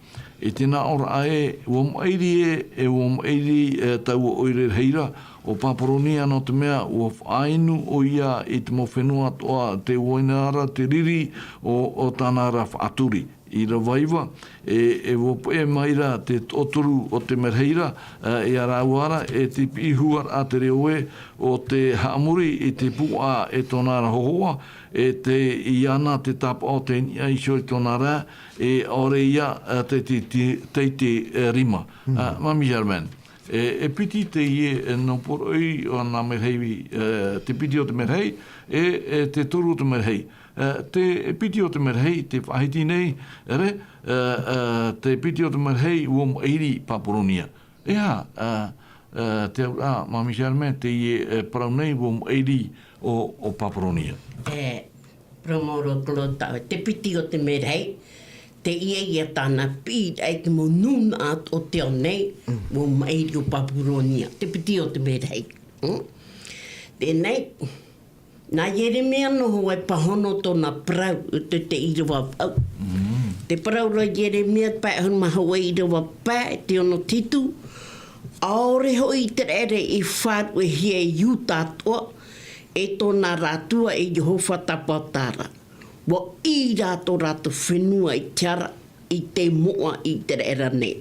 i te nā ʻōraʻa ē, ʻua maʻiri ē, e ʻua maʻiri, e, taua ʻoire rahi ra, ʻo Papuronia nō te mea, ʻua faʻainu ʻoia i te mau fenua atoʻa, te uaina ra, te riri, ʻo, ʻo tāna ra faʻaturi. ʻĪrava iva, e, e ʻua peʻe mai ra te toʻotoru o te merahi ra, e, ia rāua ra, e te piʻi huaraʻa te reo ē, ʻo te haʻamori i te puaʻa e tōna ra hōhoʻa, e tē ʻia na te tāpaʻo o te niʻa iho i tōna ra, e ʻaore ia, e, te, te, te, te, te, e, rima. Mm. A, Māmī Germaine, e, e piti teie, e, nō poroʻi o nā merahi, e, te piti o te merahi, e, e te toru o te merahi. E, te, e piti o te merahi, te faʻahiti nei, ʻere, e, e, te piti o te merahi, ʻua maʻiri Papuronia. E aha, e, e, te auraʻa, Māmī Germaine, teie, e, parau nei, ʻua maʻiri ʻo, ʻo Papuronia. E, parau mau roa Claude, te piti o te merahi, teie ia tāna piʻiraʻa i te mau nūnaʻa o te ao nei, mm, ʻua maʻiri ʻo Papuronia, te piti o te merahi. Mm? Teie nei, nā Ieremia noa hoʻi e pāhono tōna parau, te, te ʻīrava vaʻu. Mm. Tē parau ra Ieremia pae ʻahuru mā hōʻē, ʻīrava pae, te ono, te hitu, ʻaore hoʻi ʻĪteraʻera i faʻaruʻehia e Iuta atoʻa, e tōna ra Atua e Iehova Tapaota ra. ʻUa ʻī rā tō rātou fenua i te ara, i te moʻa ʻĪteraʻera nei.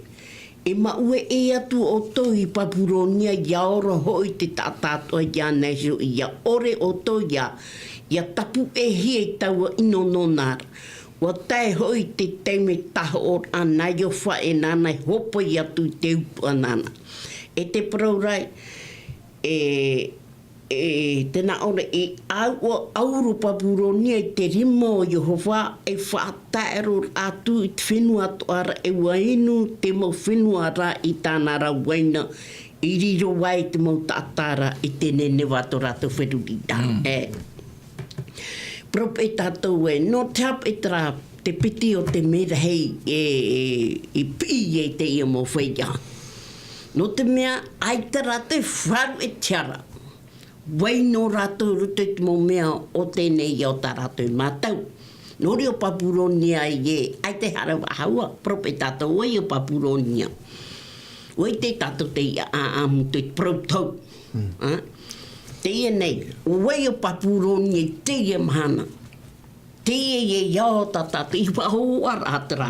E maʻue ʻē atu ʻoutou i Papuronia, ʻia ora hoʻi te taʻata atoʻa iāna iho, ʻia ʻore ʻoutou ia, ʻia tāpuʻehia i taua ʻino nōna ra. ʻUa tae hoʻi te taime tāhoʻoraʻa nā Iehova e nāna e hōpoi atu i te upoʻo nāna. E tē parau ra, e, e, tē nā ʻō ra, e ʻauro, ʻauro Papuronia i te rima o Iehova, e faʻataʻero atu i te fenua atoʻa ra, e ʻua inu te mau fenua ra i tāna ra uaina, i riro ai te mau taʻata ra i te neneva tō rātou feruriraʻa. Mm. E. Parau paʻi tātou ē, nō te aha paʻi terā, te piti o te merahi e, e, i piʻi ai teie mau feiā. Nō te mea, ʻaita rātou e faʻaruʻe i te ara. Vai noa rātou i roto i te mau mea o teie nei ao tā rātou e mātau. Nō reira ʻo Papuronia ē, ʻaita e haere faʻahou, parau paʻi tātou ē ʻo Papuronia. ʻUa ʻite tātou teie ʻāʻamu, te parau tau. Mm. Ā? Teie nei, ʻo vai ʻo Papuronia i teie mahana. Teie, ʻeiaha tā tātou i faʻahoʻiraʻa atu ra.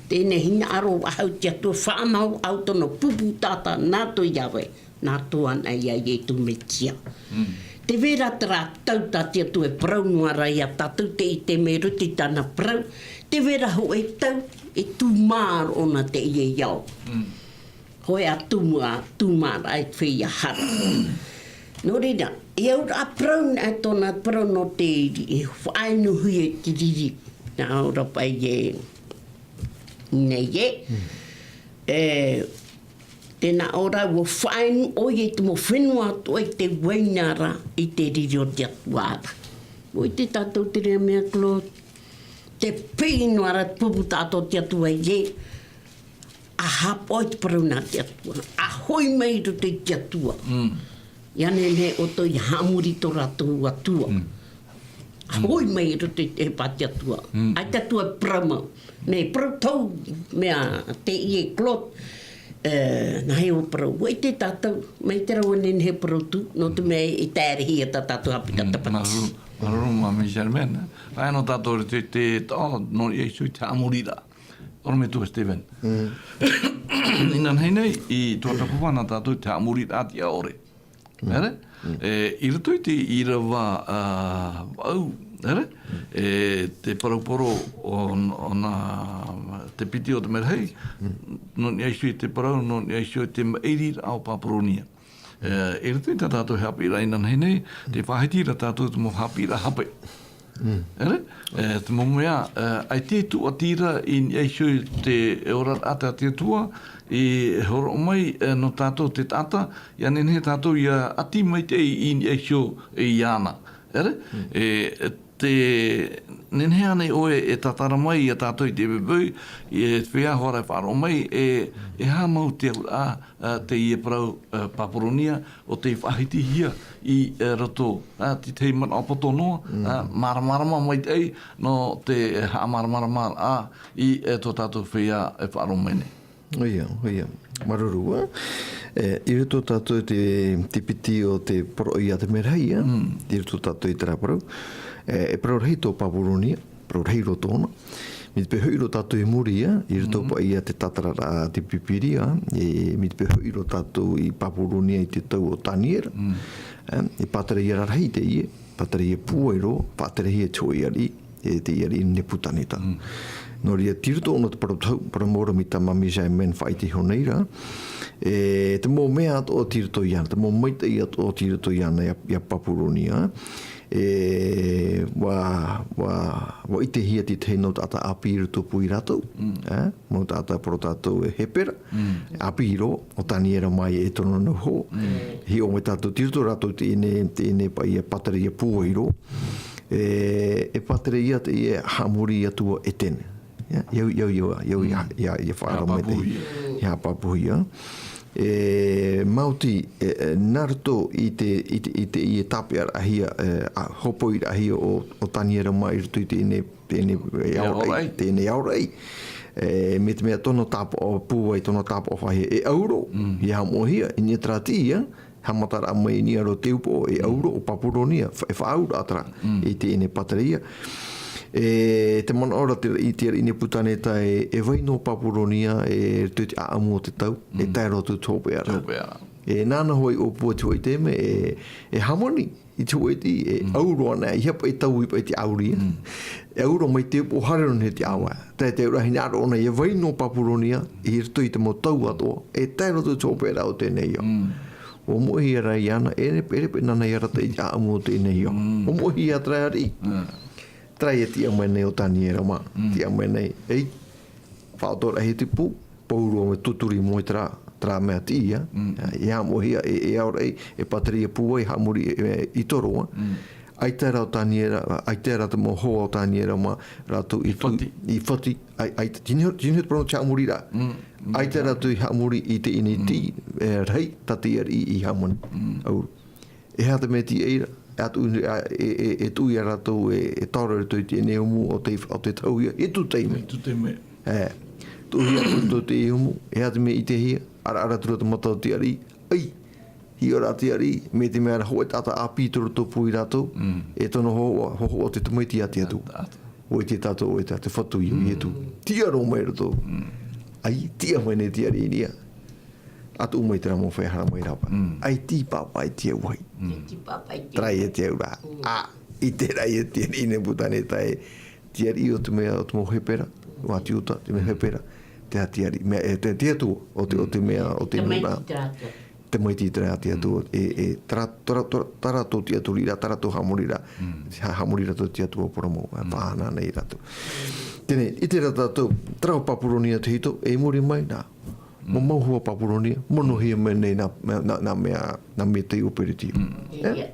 Teie nei hinaʻaro faʻahou te Atua, faʻanahonaho tōna pupu taʻata nā tō Iāvē, nā tō anaʻe ia Iesu Mesia. Te vera terā tau tā te Atua e parau noa ra ia tātou, tē ʻite mai roto i tāna parau, te vera hōʻē tau e tūmā roa na teie ao. Hōʻē ā tumu ā, tūmāraʻa i te feiā hara. Nō reira, e auraʻa parau na, e tōna parau nō te, e faʻainu hui e te riri. Nā ʻō ra paʻi e, nei e. E, tēnā ʻō ra, ʻua faʻainu ʻoia i te mau fenua atoʻa i te uaina ra, i te riri o te Atua ra. ʻUa ʻite tātou terā mea, Claude, te piti noa ra te pupu taʻata o te Atua e, ʻa haʻapaʻo i te parau nā te Atua, ʻa hoʻi mai i roto i te Atua. ʻIa nehenehe ʻoutou ʻia haʻamori i tō rātou Atua. ʻA hoʻi mai i roto i te, e pā te Atua. ʻAita te Atua e parau mau. Mea parau tau, mea teie Claude, e, nā hea ʻua parau. ʻUa ʻite tātou, mai te rā ʻua nehenehe e parau tū, nō te mea e tae ra hia tā tātou haʻapiʻiraʻa tāpati. Māuruuru, māuruuru, Māmī Germaine. Faʻaea noa tātou i te, te, te, nō Iesu i te haʻamoriraʻa. ʻOrometua Stephen. Inanahi nei, i tuatāpapa na tātou te haʻamoriraʻa tiʻa ʻore. Here? E, i roto i te ʻīrava, ā, vaʻu, here? E, te parau poro o, o nā, te piti o te merahi, nō niʻa iho i te parau, nō niʻa iho i te maʻiriraʻa o Papuronia. E, i roto i tā tātou haʻapiʻiraʻa inanahi nei, tē faʻahiti ra tātou te mau haʻapiʻiraʻa hape. Here? E, te mau mea, e, ʻaita e tūʻati ra i niʻa iho i te oraraʻa tā te Atua, i hōroʻa mai, e, nō tātou te taʻata, ʻia nehenehe tātou ʻia ʻati maitaʻi i niʻa iho iāna. Here? E, te nehenehe ānei ʻoe e tātara mai ia tātou i te veveu, i te feiā hara e faʻaroʻo mai, e, e aha mau te auraʻa, ā, teie parau, ā, Papuronia, ʻo tei faʻahitihia i, ā, roto, ā, te tahi manaʻo poto noa, ā, māramarama maitaʻi, nō te, ā, haʻamāramaramaraʻa i, ā, tō tātou feiā e faʻaroʻo mai nei. ʻOia, ʻoia. Māuruuru, ā. E, i roto tātou te, te piti o te poroʻi a te merahi, ā. I roto tātou i terā parau. E, e parau rahi tō Papuronia, parau rahi roa tōna. Mai te peu hoʻi roa tātou i muri, ā, i roto paʻi ia te tātararaʻa a te Pīpīria, e, mai te peu hoʻi roa tātou i Papuronia i te tau o Taniera. Ā, e pātereia rarahi teie, pātereia pūai roa, pāterehia e te hōʻē ariʻi, e te ariʻi Nepukaneta. Nō reira, tei roto ʻōna te parau tau, parau mau ra mai tā Māmī Germaine faʻaʻite iho nei ra. E, te mau mea atoʻa tei roto iāna, te mau maitaʻi atoʻa tei roto iāna ia, ia Papuronia. E, ʻua, ʻua, ʻua ʻitehia te tahi nau taʻata ʻāpī i rotopū ia rātou. E, mau taʻata parau tātou e Hepera. ʻĀpī roa, ʻo Taniera mā e tōna nau hō. Hiʻo mai tātou tei roto rātou teie nei, teie nei paʻi ia pātereia pūai roa. E, e pātereia teie haʻamori i Atua ʻetene. Ia, ia, ia, ia, ia, ia, ia, ia faʻaroʻo mai te, ia haʻapāpūhia. E, maoti, e, e, nā roto i te, i te, i te, i te tāpeʻaraʻahia, e, ā, hōpoiraʻahia o, o Taniera mā i roto i teie nei, teie nei, e, aoraʻi, teie nei aoraʻi. E, mai te mea tōna tāpaʻo pūai, tōna tāpaʻo faʻahea e ʻauro, ʻia haʻamoʻahia, i niʻa i terā tiʻa, haʻamataraʻa mai i niʻa roa te upoʻo e ʻauro, ʻo Papuronia, fa-, e faʻaauraʻa terā, i teie nei pātereia. E, te manaʻo ra te, i te ariʻi Nepukaneta e, e vai noa Papuronia, e, i roto i te ʻāʻamu o te tau, e tae roa atu te hopeʻa ra. Te hopeʻa ra. E, nāna hoʻi ʻōpua te hōʻē taime, e, e hāmani, i te hōʻē tiʻi, e ʻauro ana, ʻeiaha paʻi e taui paʻi te ʻauri. E ʻauro mai te upoʻo haere noa i te ʻāvae. Tae te auraʻa hinaʻaro ʻōna ʻia vai noa Papuronia, i roto i te mau tau atoʻa, e tae roa atu te hopeʻa ra o teie nei ao. ʻUa moʻehia rā iāna, e re-, e repe nāna i arataʻi i te ʻāʻamu o teie nei ao. ʻUa moʻehia terā ariʻi. Terā ia tiʻa mai nei ʻo Taniera mā. Tiʻa mai nei, ei, faʻaotaraʻahia te pū, pauroa mai, tuturi mai terā, terā mea tiʻa, ʻia haʻamoʻahia e, e aoraʻi, e pātereia pūai, haʻamori, e, e, i tō roa. ʻAita rā ʻo Taniera, ʻaita rā te mau hoa o Taniera mā, rātou i tū-, i fati, ʻai-, ʻaita, tino, tino te parau nō te haʻamori ra. ʻAita rātou i haʻamori i teie nei tiʻa, e, rahi, tā te ariʻi i hāmani. ʻAuro. E aha te mea tiʻa ra, e tuʻu, e, e, e tuʻu ia rātou e, e taora i roto i teie nei umu o te, o te tauhia, e tū taime. E tū taime. E, tuʻuhia i roto i te umu, e aha te mea ʻitehia, ʻaraʻara atu ra te mata o te ariʻi, ʻai, hiʻoraʻa te ariʻi, mai te mea ra hōʻē taʻata ʻāpī i rotopū ia rātou, e tōna hōhoʻa, hōhoʻa te tamaiti a te Atua. ʻO ʻite tātou, ʻo ʻite tātou te Fatu ia, Ietu. Tiʻa roa mai roto. ʻAi, tiʻa mai nei te ariʻi i niʻa. ʻA tuʻu mai terā mau feiā haere mai rāpae. ʻAi, tīpapa i te auahi. Tīpapa i te Terā ia te auraʻa. ʻĀ, i terā ia te ariʻi i Nebukadanezaru. Te ariʻi o te mea, o te mau Hepera. Vāhi Iuda, te mea Hepera. Te aha te ariʻi, mea, e, te, te Atua, o te, o te mea, o te nūnaʻa. Tamaiti terā Atua. Tamaiti terā te Atua, e, e, terā, terā, terā, terā tō tiʻaturiraʻa, terā tō haʻamoriraʻa, ha-, haʻamoriraʻa tō te Atua parau mau, e, faʻahana nei rātou. Teie, i terā tātou, terā ʻo Papuronia te hito, e muri mai nā, mau, mau hua Papuronia, monohia mai nei nā, nā, nā, nā mea, nā mea tei o Peretia. E? Ia, ʻe.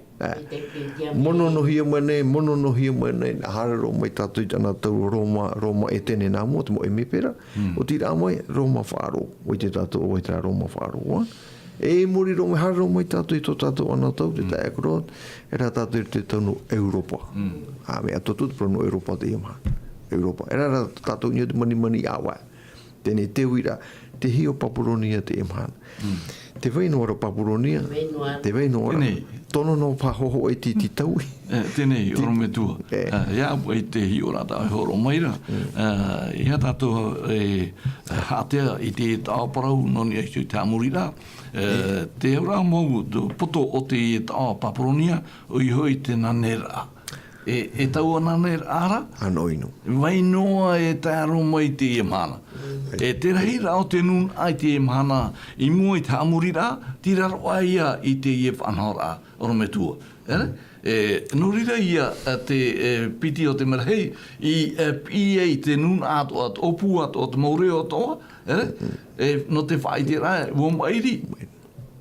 Mononohia mai nei, mononohia mai nei, nā haere roa mai tātou i tāna tau Roma, Roma Etene nā mua, te mau emepera, ʻo tei rā mai, Roma faʻaroʻo, ʻo ʻite tātou ʻo vai terā Roma faʻaroʻo, ʻa. E muri roa mai, haere roa mai tātou i tō tātou anotau, te taeaʻe Claude, e rā tātou i te tau nō Europa. ʻĀ, mea atoʻa atu te parau nō Europa teie mahana. Europa. E rā rā tātou i niʻa i te manimani ʻāvae. Teie te uiraʻa, te hio Papuronia teie mahana. Tē vai noa ra Papuronia, tē vai noa ra. Teie. Tono nō paha hoʻi te, te taui. E, teie, ʻorometua. E. E, ʻia au i te hio ra tā e hōroʻa mai ra. E, ʻia tātou, e, haʻatea i te taʻo parau nō niʻa iho i te haʻamoriraʻa. E, te auraʻa mau, te poto o te taʻo Papuronia, ʻoia hoʻi te naneraʻa. E, e taua naneraʻa ra? ʻAno ʻino. Vai noa e tae roa mai i teie mahana. E te rahiraʻa o te nūnaʻa i teie mahana, i mua i te haʻamoriraʻa, tei raro aʻe ia i teie faʻanahoraʻa, ʻorometua. E, e, nō reira ia, e, te, e, piti o te merahi, i, e, piʻi ai te nūnaʻa atoʻa, te ʻōpū atoʻa, te mau reo atoʻa, e, e, nō te faʻaʻiteraʻa, ʻua maʻiri.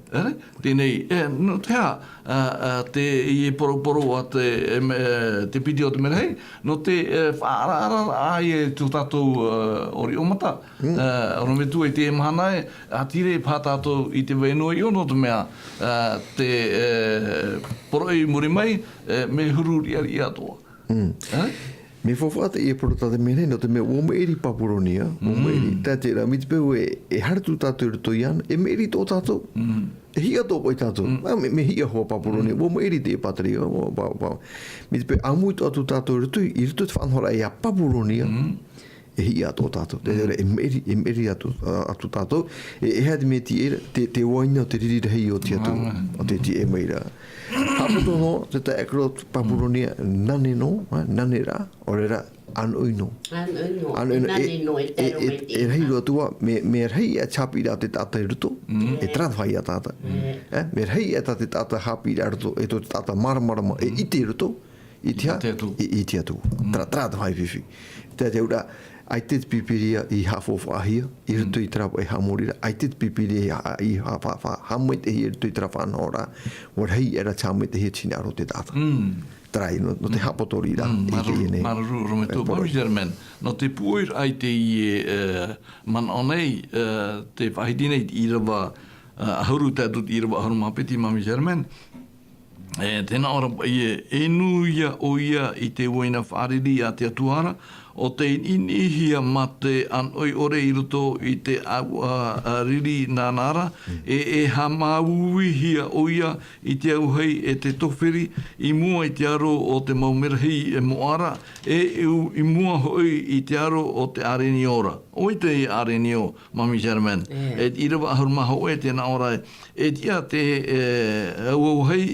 E, teie, e, nō te aha, a, a, teie poroporo a te, e, me, e, te piti o te merahi, nō te, e, faʻaʻaraʻara ai e tō tātou, e, ʻoriʻo mata, e, ʻorometua i teie mahana e, ʻa tīrē paha tātou i te vai noa iho nō te mea, e, te, e, poroʻi i muri mai, e, mea huru riʻariʻa atoʻa. E? Mea faufaʻa teie parau tā te merahi, nō te mea ʻua maʻiri Papuronia, ʻua maʻiri, tā te reira, mai te peu e, e haere atu tātou i roto iāna, e maʻiri atoʻa tātou. E hiʻa atoʻa paʻi tātou. Ā, mea, mea hiʻa hoʻi Papuronia, ʻua maʻiri te pātireia, ʻua, ʻua, ʻua. Mai te peu ʻāmui atoʻa tātou i roto, i roto i te faʻanahoraʻa ia Papuronia, e hiʻa atoʻa tātou. Te reira, e maʻiri, e maʻiri atu, ā, atu tātou. E, e aha te mea tei, te, te uaina o te riri rahi o te Atua, o tē tiʻa mai ra. Haʻapoto noa te taeaʻe Claude, Papuronia, nane noa, ā, nane ra, ʻaore ra, ʻano ʻino. ʻAno ʻino, ʻano ʻino, e, nane noa, e, e tae roa mai i teie mahana. E rahi roa atu ā, mea, mea rahi ia te haʻapiʻiraʻa o te taʻata i roto, e terā te faʻaʻite ia tātou. E, mea rahi ia tā te taʻata haʻapiʻiraʻa i roto, e tō te taʻata māramarama, e ʻite i roto, i te aha? I te Atua. I, i te Atua. Terā, terā te faʻaʻite fifi. Te, te auraʻa, ʻaita te Pīpīria i haʻafaufaʻahia, i roto i terā paʻi haʻamoriraʻa, ʻaita te Pīpīria i ha-, i ha-, fa-, fa-, haʻamaitaʻihia i roto i terā faʻanahoraʻa, ʻua rahi aʻera te haʻamaitaʻihia i te hinaʻaro o te taʻata. Terā ia, nō, nō te haʻapoto riʻi ra, i teie nei. Māuruuru, māuruuru, ʻorometua. E, parau. Mami Germaine, nō te pūʻoiraʻa i teie, e, manaʻo nei, e, te faʻahiti nei, ʻīrava, e, ʻahuru tae atu i te ʻīrava ʻahuru mā piti, Mami Germaine. E, tē nā ʻō ra paʻi ē, e nui ia ʻoia i te uaina fārerei a te Atua ra, ʻo tei niʻiniʻihia mā te ʻānoʻi ʻore i roto i te ʻāuʻa, a, riri nāna ra, e, e haʻamāuiuihia ʻoia i te auahi e te tofiri, i mua i te aro o te mau merahi e moʻa ra, e i, i mua hoʻi i te aro o te ʻārenio ra. ʻOia te ʻārenio, Mami Germaine. E. E te ʻīrava ʻahuru mā hōʻē tē nā ʻō ra, e tiʻa te, e, auahi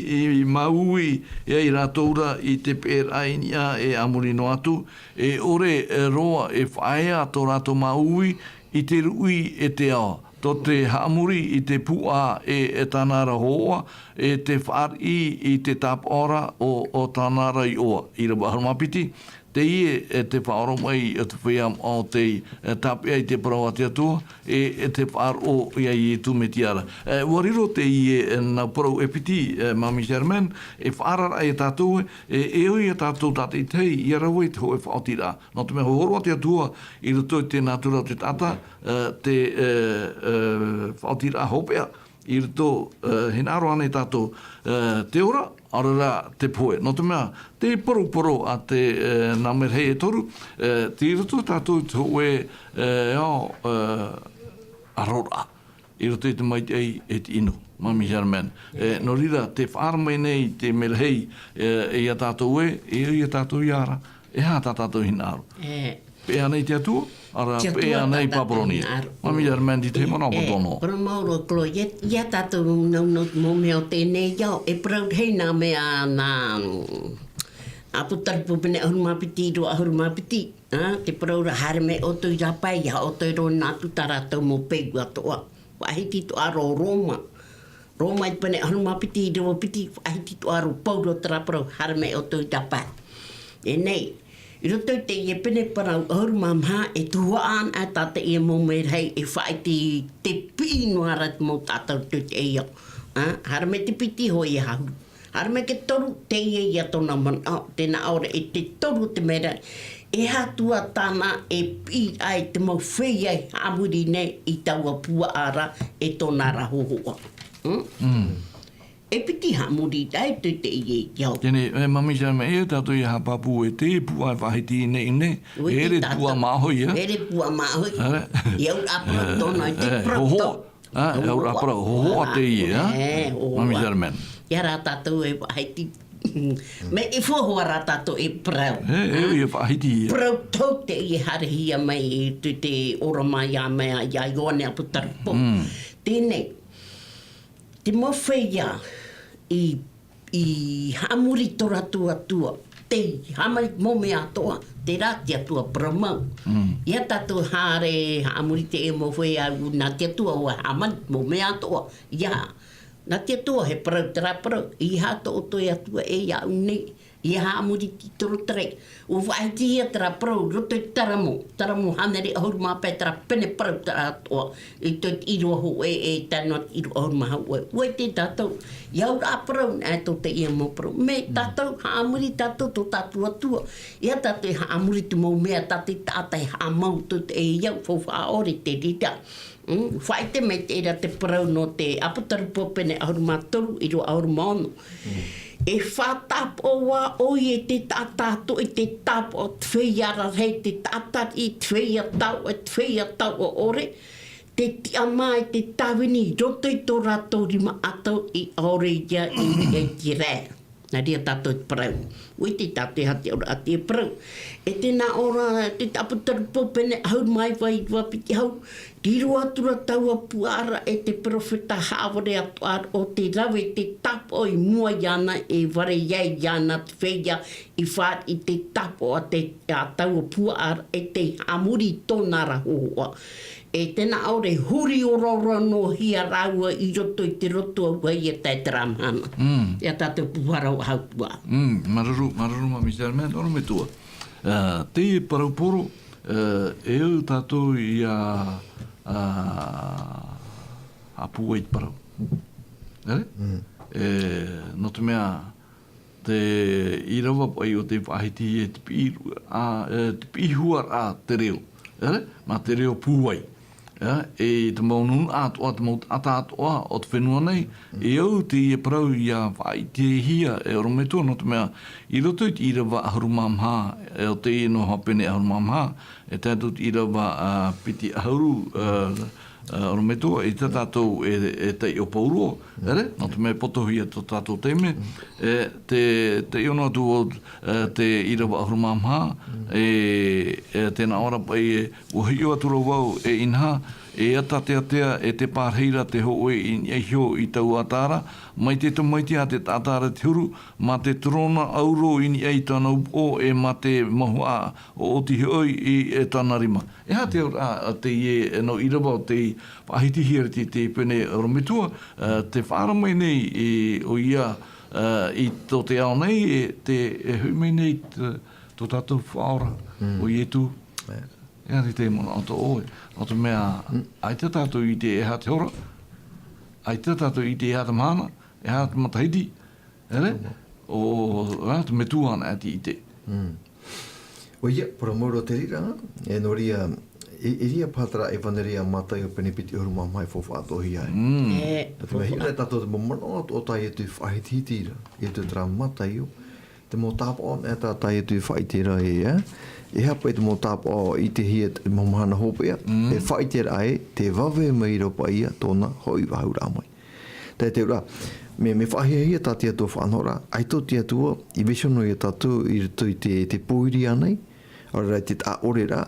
i māuiui ai rātou ra i te peʻeraʻa i niʻa e a muri noa atu, e ʻore, e, roa e faʻaea tō rātou māuiui i te ruʻi e te ao, tō te haʻamori i te pūʻā e, e tāna ra hōhoʻa, e te fāriʻi i te tāpaʻo ra o, o tāna ra iʻoa. ʻĪrava ʻahuru mā piti, teie, e, te faʻaoromaʻi o te feiā moʻa o tei, e, tāpeʻa i te parau a te Atua, e, e te faʻaroʻo ia Iesu Mesia ra. E, ʻua riro teie, e, nau parau e piti, e, Mami Germaine, e faʻaararaʻa ia tātou, e, e ʻoi ia tātou tātaʻitahi, ʻia rave i te hōʻē faʻaotiraʻa. Nō te mea hōroʻa te Atua i roto i te nātura o te taʻata, e, te, e, e, faʻaotiraʻa hopeʻa, i roto, e, hinaʻaro ānei tātou, e, te ora, ʻaore rā te pohe. Nō te mea, te poroporo a te, e, nā merahi e toru, e, tei roto tātou i te hōʻē, e, ao, e, aroraʻa. I roto i te maitaʻi e te ʻino, Mami Germaine. E, nō reira, tē faʻaara mai nei te merahi, e, ia tātou ē, e, ia tātou ia ra, E aha tā tātou hinaʻaro? E. Peʻe nei te Atua, ʻaore rā, peʻe nei Papuronia. Māmī Armand, i te mau manaʻo tō nō. Parau mau roa, Claude, ia, ia tātou nau, nau, mau mea o teie nei ao, e parau hei nā mea nā, ʻApotarupo pene ʻahuru mā piti, ʻīrava ʻahuru mā piti, ā, te parau ra, haere mai ʻoutou i rāpae, ʻia haʻo atoʻa roa atu tā rātou mau peu atoʻa. Faʻahiti atoʻa roa Roma. Roma i te pene ʻahuru mā piti, ʻīrava piti, faʻahiti atoʻa roa Pauro terā parau, haere mai ʻoutou i rāpae. Teie, i roto i teie pene parau ʻahuru mā maha, e tuhaʻa anaʻe tā teie mau merahi e faʻaʻite i te piʻi noa ra te mau taʻata i roto i teie ao. Ā, haere mai te piti hoʻi e hahuru. Haere mai te toru, teie ia tōna manaʻo, tē nā ʻō ra e te toru o te merahi. E aha atu tāna e piʻiraʻa i te mau feiā i haʻamori nei i taua puaʻa ra e tōna ra hōhoʻa. Hmm? Mm. E piti haʻamori ra i te, teie ao. Teie, e, Māmī Armand, e tātou ʻia haʻapāpū e te puaʻa e faʻahiti nei, nei. ʻUa ʻite tātou. E ʻere puaʻa māʻohi, e? E ʻere puaʻa māʻohi. E? ʻIa auraʻa parau tōna i te, e, parau hōhoʻa. Ā, e auraʻa parau, hōhoʻa teie, ā? E, hōhoʻa. Māmī Armand. ʻIa rā tātou e faʻahiti. Mea e fua hoʻi rā tātou e parau. E, e, ʻia faʻahiti, ā? Parau tau teie e haerehia mai i te, te ora mai ia mai, ia Ioane ʻApotarupo. Mm. Teie, te mau feiā i i haʻamori tō rātou Atua, tei hāmani mau mea atoʻa, terā te Atua parau mau. Mm. ʻIa tātou haere haʻamori teie mau feiā, nā te Atua ʻua hāmani mau mea atoʻa. ʻIa, nā te Atua he parau terā parau, ʻeiaha tō ʻoutou Atua e iāʻu nei, ʻia haʻamori i te torotarai. ʻUa faʻahitihia terā parau, roto i Taramo, Taramo hānere ʻahuru mā pae terā pene parau terā atoʻa, i te ʻīrava hōʻē e tae noa te ʻīrava ʻahuru mā hōʻē. ʻUa ʻite tātou, ʻia auraʻa parau, e tō teie mau parau. Mea tātou, haʻamori tātou tō tātou Atua. ʻIa tātou e haʻamori te mau mea tā te taʻata e haʻamau tō teie ao, faufaʻa ʻore te reira. Mm, faʻaʻite mai teie ra te parau nō te ʻApotarupo pene ʻahuru mā toru, ʻīrava ʻahuru mā ono. Mm. E faʻatapoʻo ā ʻoia i te taʻata atoʻa, i te tapoʻo o te feiā rarahi, te taʻata riʻi, te feiā tauʻa, te feiā tauʻa ʻore, te tiʻamā e te tāvini i roto i tō rātou rima ʻatau i ʻaore ia i niʻa i te rae. Nā reira tātou te parau. ʻUa ʻite tātou e aha te auraʻa o te parau. E tē nā ʻō ra te ʻApotarupo pene ʻahuru mā iva, ʻīrava piti ʻahuru, riro atu ra taua puaʻa ra e te perofeta haʻavare atoʻa o te rave i te tapoʻo i mua iāna e vare ai iāna te feiā i fāriʻi i te tapoʻo a te, a taua puaʻa ra e tei haʻamori i tōna ra hōhoʻa. E tē nā ʻō ra e huri oraora noa hia rāua i roto i te roto ʻua ʻia tae terā mahana. Mm. ʻIa tātou pūhara ʻua hau puaʻa. Mm, māuruuru, māuruuru Māmī Armand, ʻorometua. Ā, teie parau Pauro, ā, e au tātou ʻia, ā, haʻapūai i te parau. ʻEre? Mm. E, nō te mea, te ʻīrava paʻi ʻo tei faʻahiti e te piʻi, ā, e, te piʻi huaraʻa te reo. ʻEre? Nā te reo pūai. Ā, e te mau nūnaʻa atoʻa, te mau taʻata atoʻa o te fenua nei, e au teie parau ʻia faʻaʻitehia e ʻorometua, nō te mea, i roto i te ʻīrava ʻahuru mā maha, e ʻo teie noa pene ʻahuru mā maha, e tae atu te ʻīrava, ā, piti ʻahuru, ā, ā, ʻorometua, i tā tātou e, e taiʻo pauroa, ʻere? Nō te mea e potohia tō tātou taime, e, te, te ono atu o, e, te ʻīrava ʻahuru mā maha, e, e, tē nā ʻō ra paʻi e, ʻua hiʻo atu ra vau e inaha, e ʻata teatea e te pārahi ra te hōʻē i niʻa iho i taua ata ra, mai te tamaiti a te taʻata ra te huru, mā te torona ʻauro i niʻa i tōna upoʻo e mā te mauhaʻa ʻoʻoti hoʻi i, e tōna rima. E aha te auraʻa, ā, teie, e, nō ʻīrava ʻo tei faʻahitihia ra i te, te pene ʻorometua, ā, tē faʻaara mai nei, e, ʻoia, ā, i tō te ao nei, e, te, e hoʻi mai nei te, tō tātou Faʻaora, Mm. ʻo Ietu. E. E aha te manaʻo atoʻa ʻoe, nō te mea, Mm. ʻaita tātou i ʻite e aha te hora, ʻaita tātou i ʻite e aha te mahana, e aha te matahiti, ʻere? Mm. ʻO, ā, te metua anaʻe tei ʻite. Mm. ʻOia, parau mau roa te reira, e nō reira, e, e reira paha terā ʻevaneria a Mataio pene piti ʻahuru mā maha e faufaʻa atoʻahia ai. Mm. E, Nō te mea, hia nei tātou te mau manaʻo atoʻa tā Ietu i faʻahitihia ra, Ietu terā Mataio, te mau tāpaʻo anaʻe tā, tā Ietu i faʻaʻite ra ē, ā? E aha paʻi te mau tāpaʻo i ʻitehia te mau mahana hopeʻa, Mm. e faʻaʻite ra ē, tē vave mai ra paʻi ia tōna hoʻi vāhauraʻa mai. Tae te auraʻa, Me, me faʻahiahia tā te Atua faʻanahoraʻa, ʻaita te Atua i vaiiho noa ia tātou i roto i te, te pōiri ānei, ʻaore rā i te taʻa ʻore ra,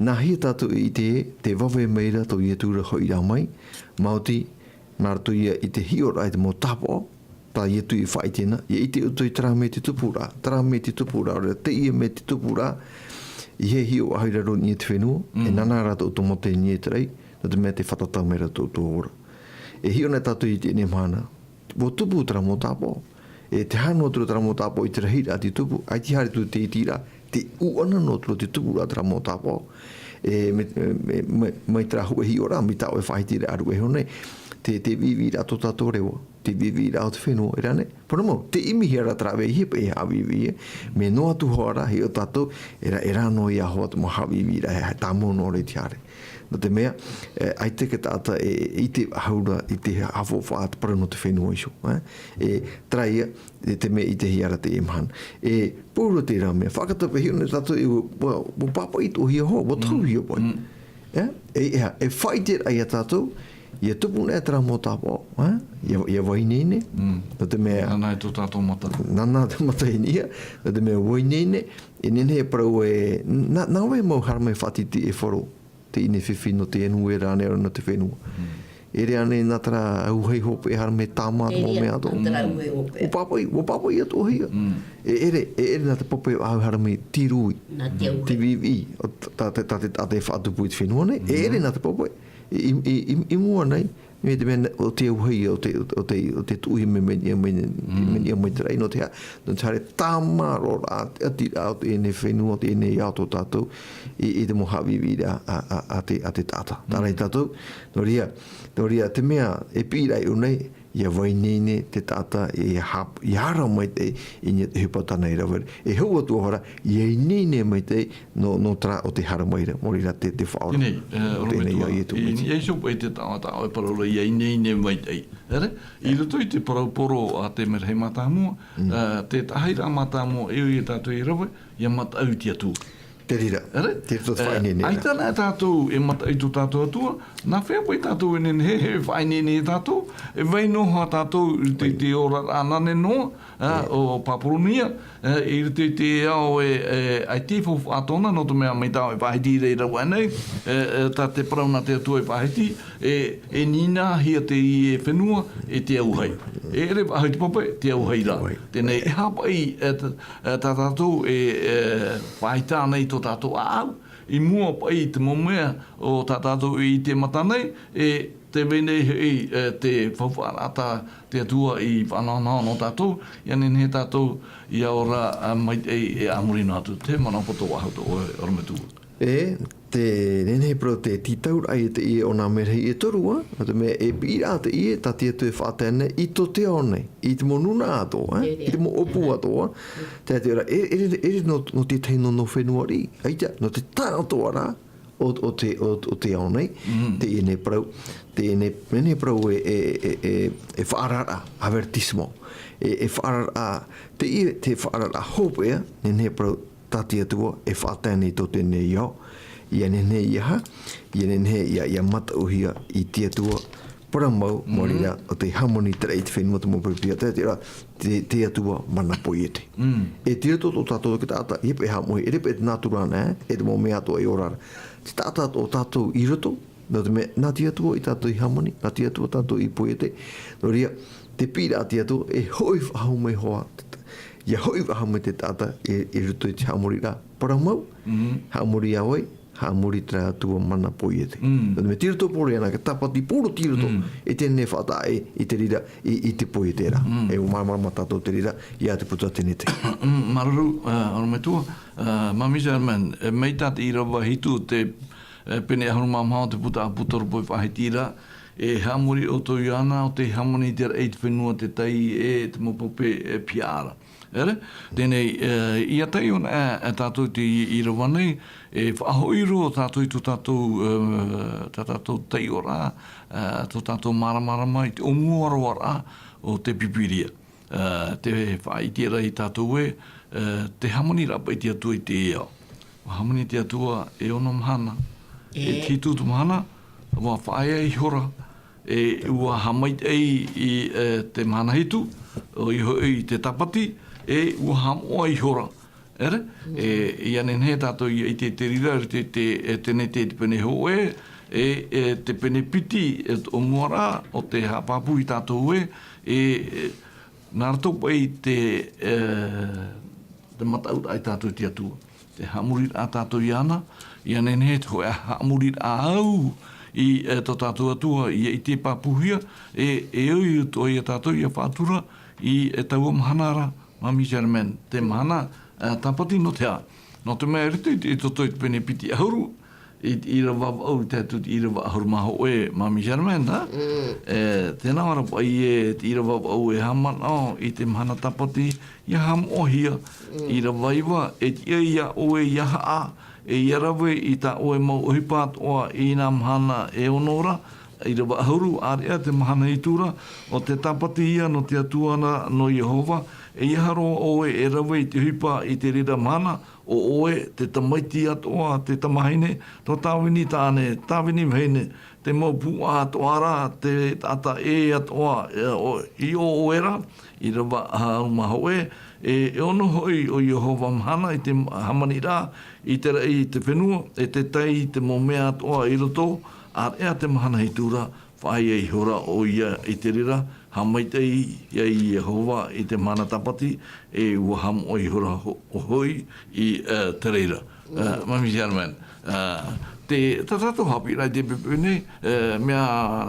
nā hea tātou e ʻite te vave mai ra tō Ietu ra hoʻi ra mai, maoti, nā roto ia i te hiʻoraʻa i te mau tāpaʻo, tā Ietu i faʻaʻite na, ʻia ʻite ʻoutou i terā mea te tupu ra, terā mea te tupu ra, ʻaore rā teie mea te tupu ra, ʻeiaha e hiʻo faʻahou i raro i niʻa i te fenua, e nānā rā tō ʻoutou mata i niʻa i te raʻi, nō te mea tē fātata mai ra tō ʻoutou ora. E hiʻo na tātou i teie mahana, ʻua tupu terā mau tāpaʻo. E te aha noa atu ra terā mau tāpaʻo i te rahiraʻa te tupu, ʻaita e haere atu te iti ra, te ʻuʻana noa atu ra te tupu ra terā mau tāpaʻo. E, me, me, me, mai terā hōʻē hiʻoraʻa, mai tā ʻoe faʻahiti ra ʻaruʻe iho nei, te, te viʻiviʻiraʻa tō tātou reva, te viʻiviʻiraʻa o te fenua, e rā nei. Parau mau, tē ʻimihia ra terā vāhi e haʻaviʻiviʻi, e, mea noa atu hoʻi ra, hiʻo tātou, e rā, e rā noa ia hoʻi te mau haʻaviʻiviʻiraʻa, e, e tāmau noa ra i te haere. Nō te mea, e, ʻaita te taʻata e, e ʻite faʻahou ra i te haʻafaʻafaʻa te parau nō te fenua iho, e. E, terā ia, e, te mea i ʻitehia ra teie mahana. E, pauroa terā mea, faʻaʻite paʻi hiʻo nei tātou e, ʻua, ʻua, ʻua pāpaʻi atoʻahia hoʻi, ʻua tohuhia paʻi. E, e, e, e faʻaʻite ra ia tātou, ʻia tupu nei terā mau tāpaʻo, e? ʻIa, ʻia vaiiho nei, nō te mea. Nānā i tō tātou mata. Nānā te mata i niʻa, nō te mea vaiiho nei, e nehenehe e parau e, nā, nā vai mau haere mai faʻatitiʻi e Faro, teie nei fifi nō te inu e rānei ʻaore nō te fenua. E ʻere ānei nā terā auahi hopeʻa haere mai tāmā te mau mea atoʻa. ʻUa pāpaʻi, ʻua pāpaʻi atoʻahia. E ʻere, e ʻere nā te pape faʻahou haere mai te rui. Te viʻiviʻi, o t-, tā te, tā te, tā te faʻatupu i te fenua nei. E ʻere nā te pape. I, i, i, i, i mua nei, mai te mea o te auahi, o te, o te, o te tuʻuhia mai, mai, mai, mai, mai, mai te raʻi, nō te aha, nō te haere tāmā roa ra, te ʻati ra, o teie nei fenua, o teie nei ao tō tātou, i, i te mau haʻaviʻiviʻiraʻa, a, a, a te, a te taʻata. Terā ia tātou, nō reira, nō reira, te mea, e piʻi ra iho nei, ʻia vaiiho nei te taʻata, e hap-, ʻia haere mai te, i niʻa i te ʻohipa tāna i rave ra. E hau atu hoʻi ra, ʻia ineine maitaʻi, nō, nō terā o te haere mai ra, nō reira te, te faʻaora. Teie nei, e, ʻorometua, i niʻa iho paʻi te taʻata, ʻoe parau ra, ʻia ineine maitaʻi. ʻEre, i roto i te parau poro a te merahi mātāmua, e, te tahi ra mātāmua, e ui e tātou i rave, ʻia mataʻu i te Atua. Te reira. ʻEre? Te reira tō te faʻaineine ra. ʻAita na tātou e mataʻu i tō tātou Atua, nā hea paʻi tātou e nehenehe e faʻaineine ia tātou, e vai noa hoʻi tātou i te, te ora ra nāna noa, e, o Papuronia, e, i roto i te ao e, e, ʻaita e faufaʻa tōna, nō te mea mai tā ʻoe faʻahiti ra i rave nei, e, e, tā te parau nā te Atua e faʻahiti, e, e nīnaʻihia teie fenua, e te auahi. E ʻere faʻahou te pape, te auahi ra. Teie nei, e aha paʻi, e, t-, e, tā tātou e, e, faʻaʻite nei tō tātou ʻāʻau, i mua paʻi i te mau mea o tā tātou e ʻite mata nei, e tē vai nei hoʻi, e, te faufaʻa tā te Atua i faʻanahonaho nō tātou, ʻia nehenehe tātou ʻia ora, a, maitaʻi e a muri noa atu. Te manaʻo poto faʻahou tō ʻoe, ʻorometua. E, te nehenehe parau te tītauraʻa i teie o nā merahi e toru, ā, nō te mea e piʻiraʻa teie, tā te Atua e faʻatae nei, i tō te ao nei, i te mau nūnaʻa atoʻa, ā, i te mau ʻōpū atoʻa, ā, te, te, e, e, e, nō, nō te tahi nō, nō fenua riʻi, ʻaita, nō te taʻatoʻaraʻa o, o te, o, o te ao nei, teie nei parau, teie nei, nehenehe parau e, e, e, e, e faʻaararaʻa, avertissement, e, e faʻaararaʻa, teie, te faʻaararaʻa hopeʻa, nehenehe parau, tā te Atua e faʻatae nei tō teie nei ao, ʻia nehenehe ʻia aha, ʻia nehenehe ʻia, ʻia mataʻuhia i te Atua, parau mau, nō reira, ʻo tē hāmani terā i te fenua te mau pipi, te, te, te Atua mana poiete. E tei roto tō tātou taʻata, ʻia paʻi haʻamoʻe, ʻere paʻi te nātura na, e te mau mea atoʻa e ora ra. Te taʻata o tātou i roto, nō te mea, nā te Atua i tātou i hāmani, nā te Atua tātou i poiete. Nō reira, te piʻiraʻa a te Atua, e hoʻi faʻahou mai hoʻi, ʻia hoʻi faʻahou mai te taʻata, e, i roto i te haʻamoriraʻa parau mau, haʻamori iā vai, haʻamori terā Atua mana poiete. Nō te mea tei roto poro iāna, ka tāpati poro tei roto, e teie nei faʻataʻa i te reira, i, i te poieteraʻa. E ʻua māramarama tātou te reira, ʻia te puta tenete. Māuruuru, e, ʻorometua, e, Māmī Germaine, e, mai tā te ʻīrava hitu te, e, pene ʻahuru mā maha o te puta ʻāpōsetolo Paul e faʻahiti ra, e haʻamori ʻoutou iāna ʻo tē hāmani i te raʻi, te fenua, te tai, e te mau pape, e pihaʻa ra. ʻEre? Teie nei, e, ʻia taiʻo anaʻe, e, tātou i te ʻīrava nei, e faʻahoʻi roa tātou i tō tātou, e, tā tātou taiʻoraʻa, e, tō tātou māramarama i te ʻōmuaraʻa o te Pīpīria. E, tē faʻaʻite ra ia tātou ē, e, tē hāmani ra paʻi te Atua i te ao. ʻUa hāmani te Atua e ono mahana, e te hitu te mahana, ʻua faʻaea ihora, e ʻua haʻamaitaʻi i, e, te mahana hitu, ʻoia hoʻi te tāpati, e ʻua haʻamoʻa ihora. ʻEre, e, ʻia nehenehe tātou ʻia ʻite i te reira, te, te, e, teie nei te pene hōʻē, e, e, te pene piti, e, o mua ra, ʻo te haʻapāpū ia tātou ē, e, e, nā roto paʻi i te, e, te mataʻu ia tātou i te Atua. Te haʻamoriraʻa tātou iāna, ʻia nehenehe te hōʻē haʻamoriraʻa au i, e, tō tātou Atua, ʻia ʻite pāpūhia, e, e ʻoia atoʻa ia tātou ʻia faʻatura i, e, taua mahana ra, Māmī Germaine, te mahana, e, tāpati nō te aha? Nō te mea i roto i te, i toto i te pene piti ʻahuru, i te ʻīrava vaʻu, i te atu i te ʻīrava ʻahuru mā hōʻē, Māmī Germaine, ha? E, tēnā ʻoia paʻi ē, te ʻīrava vaʻu e haʻamanaʻo i te mahana tāpati, ʻia haʻamoʻahia, ʻīrava iva, e tiʻa iā ʻoe ʻia haʻa, e ʻia rave i tā ʻoe mau ʻohipa atoʻa i nā mahana e ono ra, ʻīrava ʻahuru, ʻāreʻa te mahana hitu ra, ʻo te tāpati ïa nō te Atua ra, nō Iehova, e ʻeiaha roa ʻoe e rave i te ʻohipa i te reira mahana, ʻo ʻoe, te tamaiti atoʻa, te tamahine, tō Tāvini tāne, Tāvini vahine, te mau puaʻa atoʻa ra, te taʻata ʻē atoʻa, e, ʻo, i ʻō ʻoe ra, ʻīrava ʻahuru mā hōʻē, e, e ono hoʻi ʻo Iehova mahana i te hāmaniraʻa, i te raʻi i te fenua, e te tai i te mau mea atoʻa i roto, ʻāreʻa te mahana hitu ra, faʻaea ihora ʻoia i te reira, haʻamaitaʻi ia Iehova i te mahana tāpati, e ʻua haʻamoʻa ihora ho-, hoʻi i, e, te reira. E, Māmī Germaine, e, te, tā tātou haʻapiʻiraʻa i te poʻipoʻi nei, e, mea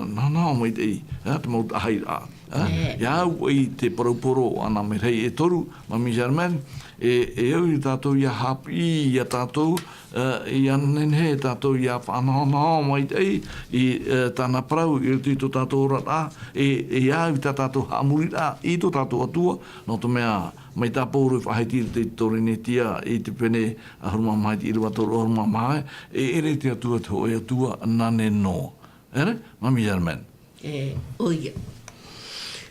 nānā maitaʻi, e, te mau taʻahiraʻa. E, ʻia au i te parau poro a nā merahi e toru, Māmī Germaine, e, e au ia tātou ʻia haʻapiʻi, ia tātou, e, ʻia nehenehe tātou ʻia faʻanahonaho maitaʻi i, e, tāna parau i roto i tō tātou oraraʻa, e, e au i tā tātou haʻamoriraʻa i tō tātou Atua, nō te mea, mai tā Pauro i faʻahiti i roto i te Torinetia, i te pene ʻahuru mā maha i te ʻīrava toru ʻahuru mā maha, e ʻere te Atua te hōʻē Atua, nāna noa. ʻEre, Māmī Germaine. E, ʻoia.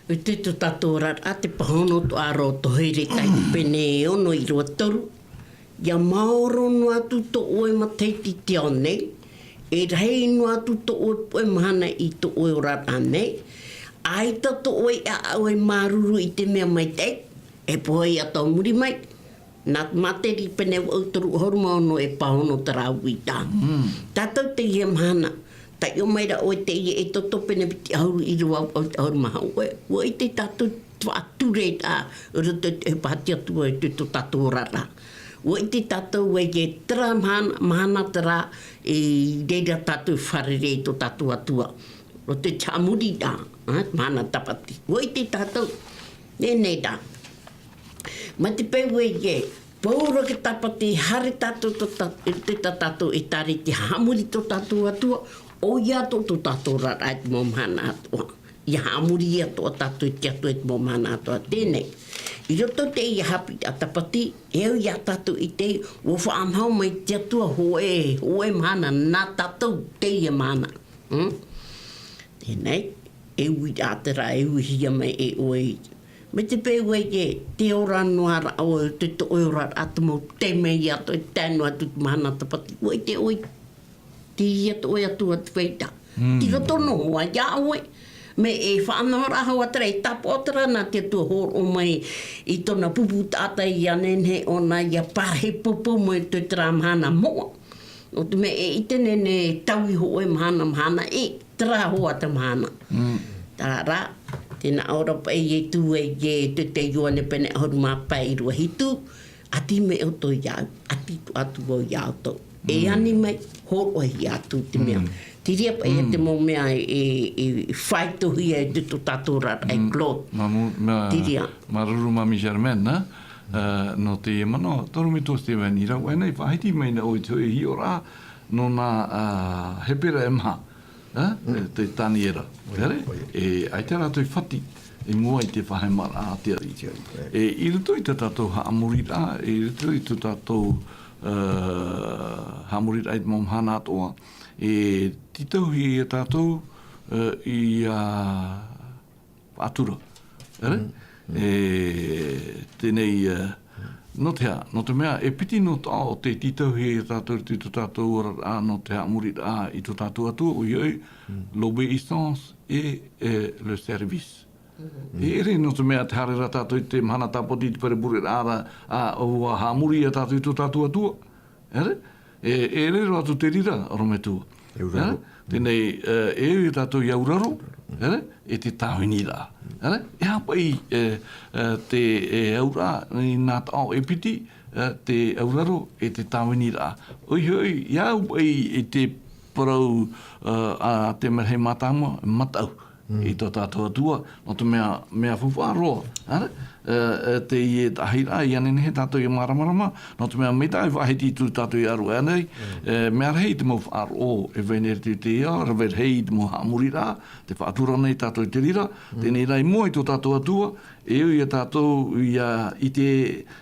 I te, tō tātou oraraʻa te pāhono atoʻa ra ʻo Tohiretahi pene ono ʻīrava toru. ʻIa maoro noa atu tō ʻoe matahiti i te ao nei, e rahi noa atu tō ʻoe puʻe mahana i tō ʻoe oraraʻa nei, ʻaita tō ʻoe ʻāʻau e māuruuru i te mea maitaʻi, e pohe atoʻa muri mai. Nā Māteri pene vaʻu toru ʻahuru mā ono e pāhono terā uiraʻa. Tātou teie mahana, taiʻo mai ra ʻoe teie Exodo pene piti ʻahuru ʻīrava vaʻu ʻahuru mā hōʻē. ʻUa ʻite tātou te faʻatureraʻa, i roto i te ʻohipa a te Atua i tō tātou oraraʻa. ʻUa ʻite tātou ē, terā mahana, mahana terā, i reira tātou e fārerei i tō tātou Atua. Roto i te haʻamoriraʻa, ā, mahana tāpati. ʻUa ʻite tātou, nehenehe rā. Mai te peu ē, pauroa te tāpati, haere tātou tō tā-, tō tā tātou ʻĒtare i te haʻamori i tō tātou Atua, ʻoia atoʻa tō tātou oraraʻa i te mau mahana atoʻa. ʻIa haʻamori atoʻa tātou i te Atua i te mau mahana atoʻa. Teie nei, i roto i teie haʻapiʻiraʻa tāpati, e au ia tātou i ʻite, ʻua faʻanaho mai te Atua hōʻē, hōʻē mahana, nā tātou teie mahana. Hmm? Teie nei, e uiraʻa terā e uihia mai e ʻoe. Mai te peu ē, te ora noa ra ʻoe, te, tō ʻoe oraraʻa te mau taime ia atoʻa e tae noa atu te mahana tāpati. ʻUa ʻite ʻoe, teie tō ʻoe Atua te feiā. Mm. Tei roto noa hoʻi ia ʻoe. Mea e faʻanahoraʻa hoʻi terā, e tāpaʻo terā nā te Atua hōroʻa mai i tōna pupu taʻata ʻia nehenehe ʻōna ʻia parahi poupou mai i terā mahana moʻa. Nō te mea e ʻite nei, nei taui hōʻē mahana, mahana, e terā hoʻi te mahana. Mm. Terā rā, tē nā ʻō ra paʻi Ietu ē, i te, te Ioane pene ʻahuru mā pae ʻīrava hitu, ʻati mai ʻoutou iāʻu, ʻati atoʻa vau iā ʻoutou. E ani mai, hōroʻahia atu te mea. Mm. Terā paʻi te mau mea e, e, e faitohia e te tō tātou oraraʻa, e Claude. Māmū-, mā-, Terā. Māuruuru Māmī Germaine, nā? Ā, nō te manaʻo, Torometo Steven, i rave nei, faʻahiti mai na ʻoe i te hōʻē hiʻoraʻa, nō nā, ā, Hepera e maha, ā, e te Taniera. ʻOia, ʻere? ʻOia. E, ʻaita rātou i fati, i mua i te faʻahemaraʻa a te Atua. Te Atua, e. E, i roto i tā tātou haʻamoriraʻa, i roto i tō tātou, ā, haʻamoriraʻa i te mau mahana atoʻa, e tītauhia ia tātou, ā, ʻia faʻatura. ʻEre? Mm, mm. E, teie nei, e, nō te aha, nō te mea, e piti noa atoʻa ʻo tē tītauhia ia tātou i tō tātou oraraʻa, nō te haʻamoriraʻa i tō tātou Atua, ʻoia hoʻi, l'obéissance et, euh, le service. E ʻere nō te mea te haere ra tātou i te mahana tāpati i te parapureraʻa ra, ʻua haʻamori ia tātou i tō tātou Atua. ʻĒ? E, e riro atu te reira, ʻorometua. E auraro. ʻĒ? Teie nei, e, e au ia tātou i auraro, ʻere? E te tāviniraʻa. ʻĒ? E aha paʻi, e, e, te, e auraʻa, i nā taʻo e piti, e, te auraro, e te tāviniraʻa. ʻOia hoʻi, ʻia au paʻi i te parau, e, a te merahi mātāmua, mataʻu. I tō tātou Atua, nō te mea, mea faufaʻa roa, ʻere? E, e, teie tahi ra, ʻia nehenehe tātou ʻia māramarama, nō te mea mai tā e faʻahiti atu tātou i aro aʻe nei, e, mea rahi te mau faʻaroʻo e vai nei i te ao, rave rahi te mau haʻamoriraʻa, tē faʻatura nei tātou i te reira, teie nei rā i mua i tō tātou Atua, e au ia tātou ʻia ʻite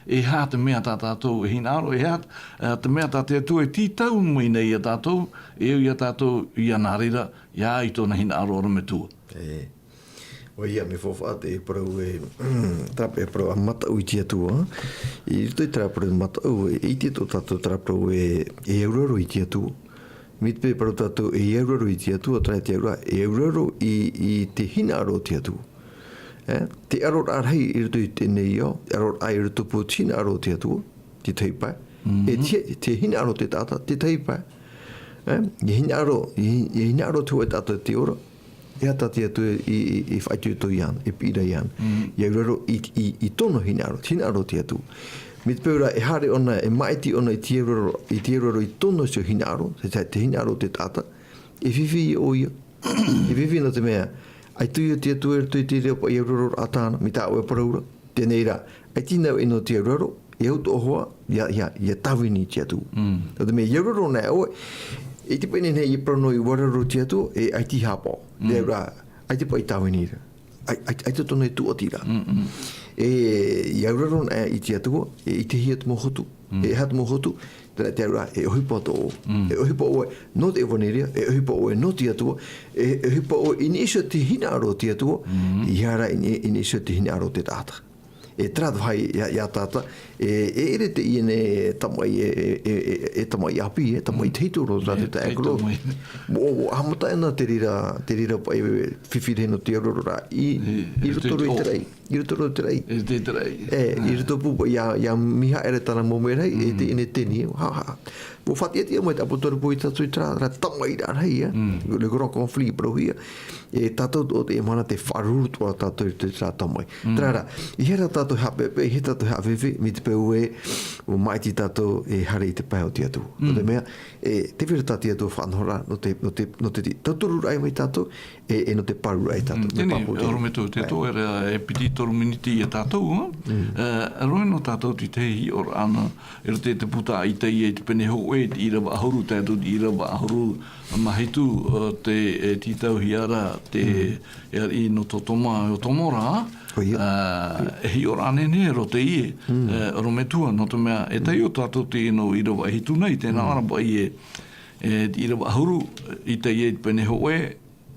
e aha te mea tā tātou e hinaʻaro, e aha, e, te mea tā te Atua e tītau mai nei ia tātou, e au ia tātou ʻia nā reira, ʻia ʻite i tōna hinaʻaro ʻorometua. E. ʻOia, mea faufaʻa te parau e, terā e parau ʻa mataʻu i te Atua. I roto i terā parau mataʻu, e ʻite tō tātou terā parau e, e auraro i te Atua. Mai te peu e parau tātou e auraro i te Atua, terā te auraʻa, e auraro i, i te hinaʻaro o te Atua. E, te aroraʻa rahi i roto i teie nei ao, te aroraʻa i rotopū te hinaʻaro o te Atua, te tahi pae. E te, te hinaʻaro o te taʻata, te tahi pae. E, e hinaʻaro, e, e hinaʻaro te hōʻē taʻata te ora. E aha tā te Atua i, i, i faʻaitoito iāna, e piʻi ra iāna. ʻIa auraro i, i, i tōna hinaʻaro, te hinaʻaro o te Atua. Mai te peu rā, e haere ʻōna, e māʻiti ʻōna i te auraro, i te auraro i tōna iho hinaʻaro, te, te, te hinaʻaro o te taʻata. E fifi ʻoia. E fifi nō te mea, ʻaita ʻoia te Atua i roto i te reira paʻi auraroraʻa tāna, mai tā ʻoe parau ra. Teie nei rā, ʻaita e nā ʻoe nō te auraro, e au tō ʻoe hoa, ʻia, ʻia, ʻia tāvini i te Atua. Nō te mea, ʻia auraro anaʻe ʻoe, e te paʻi nei, nei, ʻia parau noa i ʻua auraro i te Atua, e ʻaita e haʻapaʻo. Te auraʻa, ʻaita paʻi tāvini ra. ʻAi-, ʻai-, ʻaita tōna e tūʻati ra. E, ʻia auraro anaʻe i te Atua, e, i te hia te mau hotu. E aha te mau hotu, terā te auraʻa, e ʻohipa tō ʻoe. E ʻohipa ʻoe nō te ʻevaneria, e ʻohipa ʻoe nō te Atua, e, e ʻohipa ʻoe i niʻa iho i te hinaʻaro o te Atua, ʻeiaha rā i ni-, i niʻa iho i te hinaʻaro o te taʻata. E terā te vāhi ia, ia taʻata, e, e ʻere teie nei tamaʻi, e, e, e, e, e tamaʻi ʻāpī, e tamaʻi tahito roa rā te taʻata e koro. Mo, mo, haʻamata ʻana te reira, te reira paʻi, e, fifi rahi nō te auraro ra i, i roto i te raʻi. I roto i te raʻi. I roto i te raʻi. E, i roto pū, ʻia, ʻia mihaʻere tāna mau merahi, e teie nei tēnei, ha, ha. ʻUa faʻatiʻatiʻa mai te ʻāpōsetolo Paula ia tātou i terā, terā tamaʻi rahi, e. Le grand conflit, parauhia. E tātou tō teie mahana tē faʻaruru atoʻa tātou i terā tamaʻi. Terā rā, ʻeiaha rā tātou e haʻapeʻapeʻa, ʻeiaha tātou e haʻafifi, mai te peu ē, ʻua māʻiti tātou e haere i te pae o te Atua. Nō te mea, e, tē vai ra tā te Atua faʻanahoraʻa, nō te, nō te, nō te, te tautururaʻa mai tātou, e, e nō te pārururaʻa ia tātou. Teie nei, ʻorometua, te tō, e, e piti toru miniti ia tātou, e? E, roa nō tātou te tahi hiʻoraʻa ʻana, e roto i te puta a Itaia i te pene hōʻē, te ʻīrava ʻahuru, tae atu i te ʻīrava ʻahuru mā hitu, e, tē, e, tītauhia ra te, e, ariʻi nō Sotoma ʻo Gomora, e, e hiʻoraʻa nehenehe roa teie, e, ʻorometua, nō te mea, e tae atu tātou i teie nō ʻīrava e hitu nei, tē nā ʻō ra paʻi ē, e, te ʻīrava ʻahuru, Itaia i te pene hōʻē,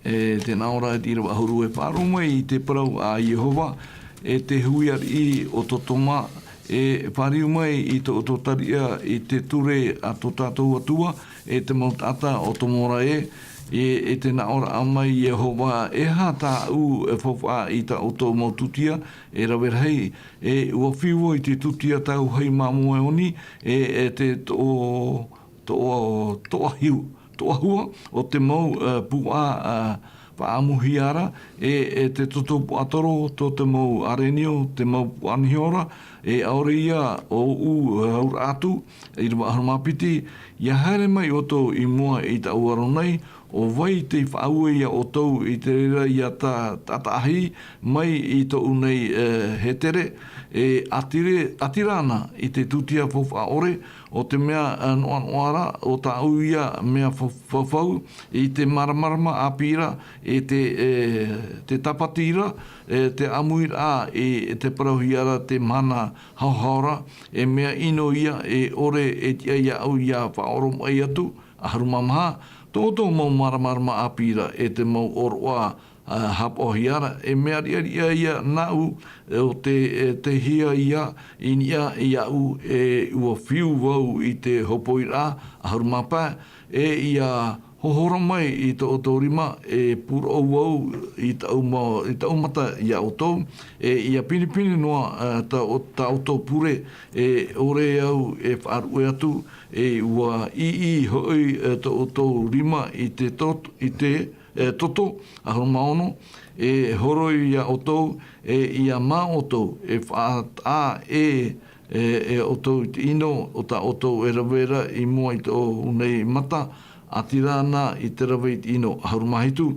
e, tē nā ʻō ra te ʻīrava ʻahuru, e faʻaroʻo mai i te parau a Iehova, e te hui ariʻi ʻo Sotoma, e fāriu mai i tō ʻoutou tariʻa i te ture a tō tātou Atua, e te mau taʻata o Gomora ē, e, e tē nā ʻō ra mai Iehova, e aha tāʻu e faufaʻa i tā ʻoutou mau tūtia, e rave rahi, e ʻua fiu vau i te tūtia tauahi māmoe oni, e, e te tō, tō, tōʻahiu-, tōʻahua o te mau, e, puaʻa, e, faʻaʻamuhia ra, e, e te toto puaʻatoro, tō te mau ʻarenio, te mau puaʻa niho ra, e ʻaore ia ʻo ʻū, e, auraʻa atu, ʻīrava ʻahuru mā piti, ʻia haere mai ʻoutou i mua i tāʻu aro nei, ʻo vai tei faʻaue ia ʻoutou i te reira ia tā-, taʻataʻahi mai i tōʻu nei, e, hētere, e ʻātire-, ʻātira ana i te tūtia faufaʻa ʻore, ʻo te mea, e, noʻanoʻa ra, ʻo tāʻu ia mea fa-, faufaʻa i te māramarama ʻāpī ra, e te, e, te tāpati ra, e te ʻāmuiraʻa, e te parauhia ra te mahana haohaora, e mea ʻino ia, e ʻore e tiʻa iāʻu ʻia faʻaoromaʻi atu, ʻahuru mā maha, tō ʻoutou mau māramarama ʻāpī ra, e te mau ʻōroʻa, e, haʻapaʻohia ra, e mea riʻariʻa ia nāʻu, e, ʻo te, e, tei hia ia i niʻa iāʻu, e ʻua fiu vau i te hōpoiraʻa, ʻahuru mā pae, e ʻia Hohora mai i tō ʻoutou rima, e pūrōʻu au i tāʻu ma-, i tāʻu mata iā ʻoutou, e ʻia pinepine noa, ā, tā ʻo-, tā ʻoutou pure, e ʻore au e faʻaruʻe atu, e ʻua ʻī hoʻi, e, tō ʻoutou rima i te tot-, i te, e, toto, ʻahuru mā ono, e horoi iā ʻoutou, e ʻia mā ʻoutou, e faʻataʻa ē, e, e ʻoutou i te ʻino o tā ʻoutou e rave ra i mua i tōʻu nei mata, ʻaita rā na i te rave i te ʻino, ʻahuru mā hitu,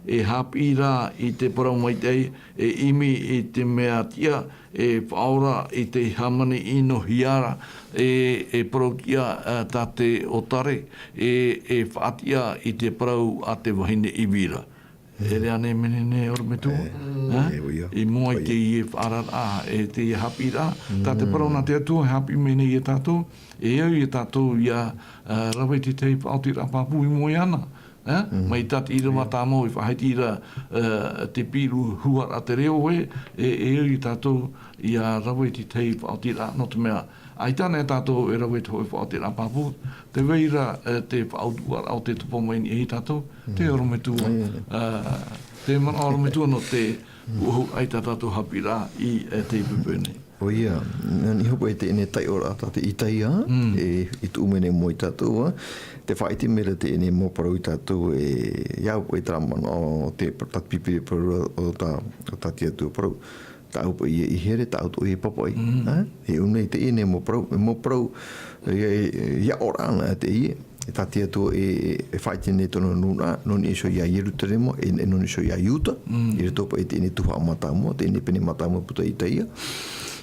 e haʻapiʻi ra i te parau maitaʻi, e ʻimi i te mea tiʻa, e faʻaora i te hāmani ʻinohia ra, e, e parau tiʻa, ā, tā te ʻōtare, e, e faʻatiʻa i te parau a te vahine ʻivi ra. E rā nei, Menehene ʻorometua, ā? E, ʻoia. I mua i teie faʻaararaʻa, e teie haʻapiʻiraʻa. Tā te parau nā te Atua, e haʻapiʻi mai nei iā tātou, e au iā tātou ʻia, ā, rave i te tahi faʻaotiraʻa pāpū i mua iāna, ā? Mai tā te ʻīrava tāmau i faʻahiti ra, ā, te piʻi huaraʻa te reo ē, e, e au iā tātou ʻia rave i te tahi faʻaotiraʻa, nō te mea, ʻaita anaʻe tātou e rave i te hōʻē faʻaotiraʻa pāpū, tē vai ra, e, te faʻautuʻaraʻa o te topa mai nei iā tātou, te ʻorometua, ā, te manaʻo ʻorometua nō te uʻahu ʻaita tātou haʻapiʻiraʻa i, e, teie poʻipoʻi nei. ʻOia, nā niʻa hoʻi i teie taiʻoraʻa tā te Itaia, e, i tuʻu mai nei i mua iā tātou, ā, tē faʻaʻite mai ra teie mau parau iā tātou, e, ʻia au i terā manaʻo o te, tā te Pīpīria parau o tā, o tā te Atua parau. Tāʻu paʻi ïa i here, tāʻu atoʻa ïa i papaʻi. Ā? E ʻū nei teie nei mau parau, mau parau, e, e, ʻia ora ana teie, e tā te Atua e, e, e faʻaʻite nei tōna nūnaʻa, nō niʻa iho ia Ierutarema, e, e nō niʻa iho ia Iuta, i roto paʻi i teie nei tuhaʻa mātāmua, teie nei pene mātāmua puta Itaia.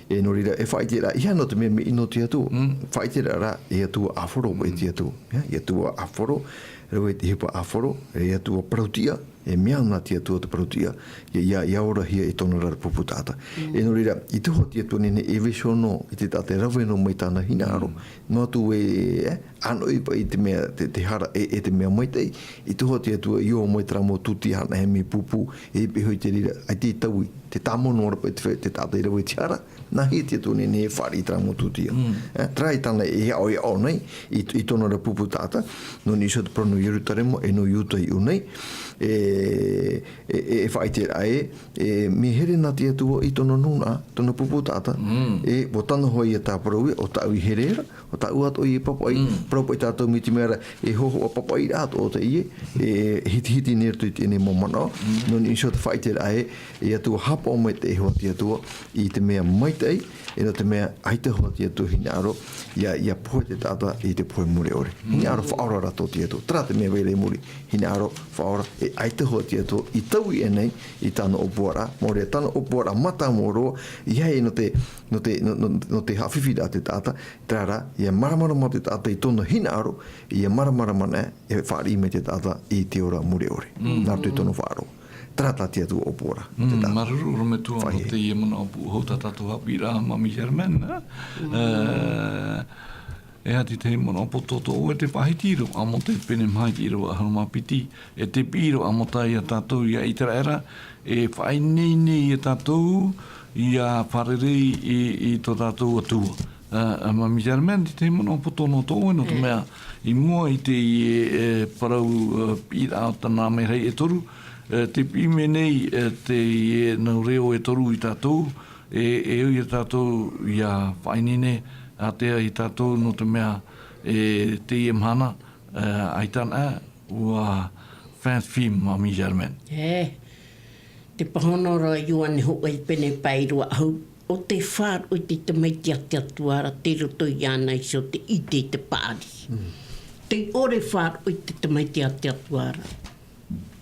E nō reira, e faʻaʻite ra, ʻeiaha nō te mea mea ʻino te Atua. Faʻaʻite ra, e Atua ʻāfaro paʻi te Atua. Ā, e Atua ʻāfaro, rave i te ʻohipa ʻāfaro, e Atua parau-tiʻa, e mea nā te Atua te parau-tiʻa, ʻia, ʻia, ʻia orahia e tōna ra pupu taʻata. E nō reira, i te hōʻē atu nei, nei ʻEfeso nō, i te taʻata e rave noa mai tāna hinaʻaro. Noa atu e, e, ʻānoʻi paʻi te mea, te, te hara e, e te mea maitaʻi, i te hōʻē atu i ō mai terā mau tūtia hana he mea pūpū, e pē hoʻi te reira, ʻaita i taui, te tāmau noa ra paʻi te, te taʻata i rave i te hara, nāhea te Atua nei, nei e fāriʻi terā mau tūtia. E, terā e tāna e aʻo, e aʻo nei, i, i tōna ra pupu taʻata, nō niʻa iho te parau nō Ierutarema, e nō Iuta i ʻō nei, e, e, e, e faʻaʻite ra ē, e, mea here nā te Atua i tōna nūnaʻa, tōna pupu taʻata, e, ʻua tano hoʻi ia tā parau ē, ʻo tāʻu i here ra, ʻo tāʻu atoʻa i papaʻi, parau paʻi tātou mai te mea ra, e hōhoʻa papaʻi ra atoʻa teie, e, hitihiti nei roto i teie nei mau manaʻo, nō niʻa iho te faʻaʻite ra ē, e Atua haʻapaʻo mai te iho te Atua, i te mea maitaʻi, e nō te mea ʻaita hoʻi te Atua hinaʻaro, ʻia, ʻia pohe te taʻata i te pohe mure ʻore. Hinaʻaro faʻaora ra tō te Atua. Terā te mea vai ra i muri, hinaʻaro faʻaora, e ʻaita hoʻi te Atua i taui aʻe nei, i tāna ʻōpuaraʻa, maori tāna ʻōpuaraʻa mātāmua roa, ʻeiaha nō te, nō te, nō, nō, nō te haʻafifi ra te taʻata, terā rā, ʻia māramarama te taʻata i tōna hinaʻaro, ʻia māramarama anaʻe, e fāriʻi mai te taʻata i te ora mure ʻore. Nā roto i tōna faʻaroʻo. Terā tā te Atua ʻōpuaraʻa, te taʻata. Māuruuru ʻorometua nō teie manaʻo pūʻohu tā tātou haʻapiʻiraʻa, Mami Germaine, ā? E, e aha te tahi manaʻo poto tō ʻoe, te faʻahiti ʻīrava, ʻa Mōte pene maha i te ʻīrava ʻahuru mā piti, e te piʻi ra ʻa Mōte ia tātou, ia ʻĪteraʻera, e faʻaineine ia tātou, ʻia fārerei i, i tō tātou Atua. Ā, ā, Mami Germaine, te tahi manaʻo poto nō tō ʻoe, nō te mea, i mua i te, e, parau, e, piʻiraʻa o tā nā merahi e toru, e, tē piʻi mai nei, e, teie nau reo e toru ia tātou, e, e au ia tātou ʻia faʻaineine, ātea ia tātou nō te mea, e, teie mahana, e, ʻaita anaʻe, ʻua French film, Mami Germaine. E, te pāhono ra Ioane hōʻē pene pae e rua ʻahuru, ʻo tē faʻaroʻo i te tamaiti a te Atua ra, tei roto iāna iho te ʻite i te paʻari. Tē ʻore faʻaroʻo i te tamaiti a te Atua ra,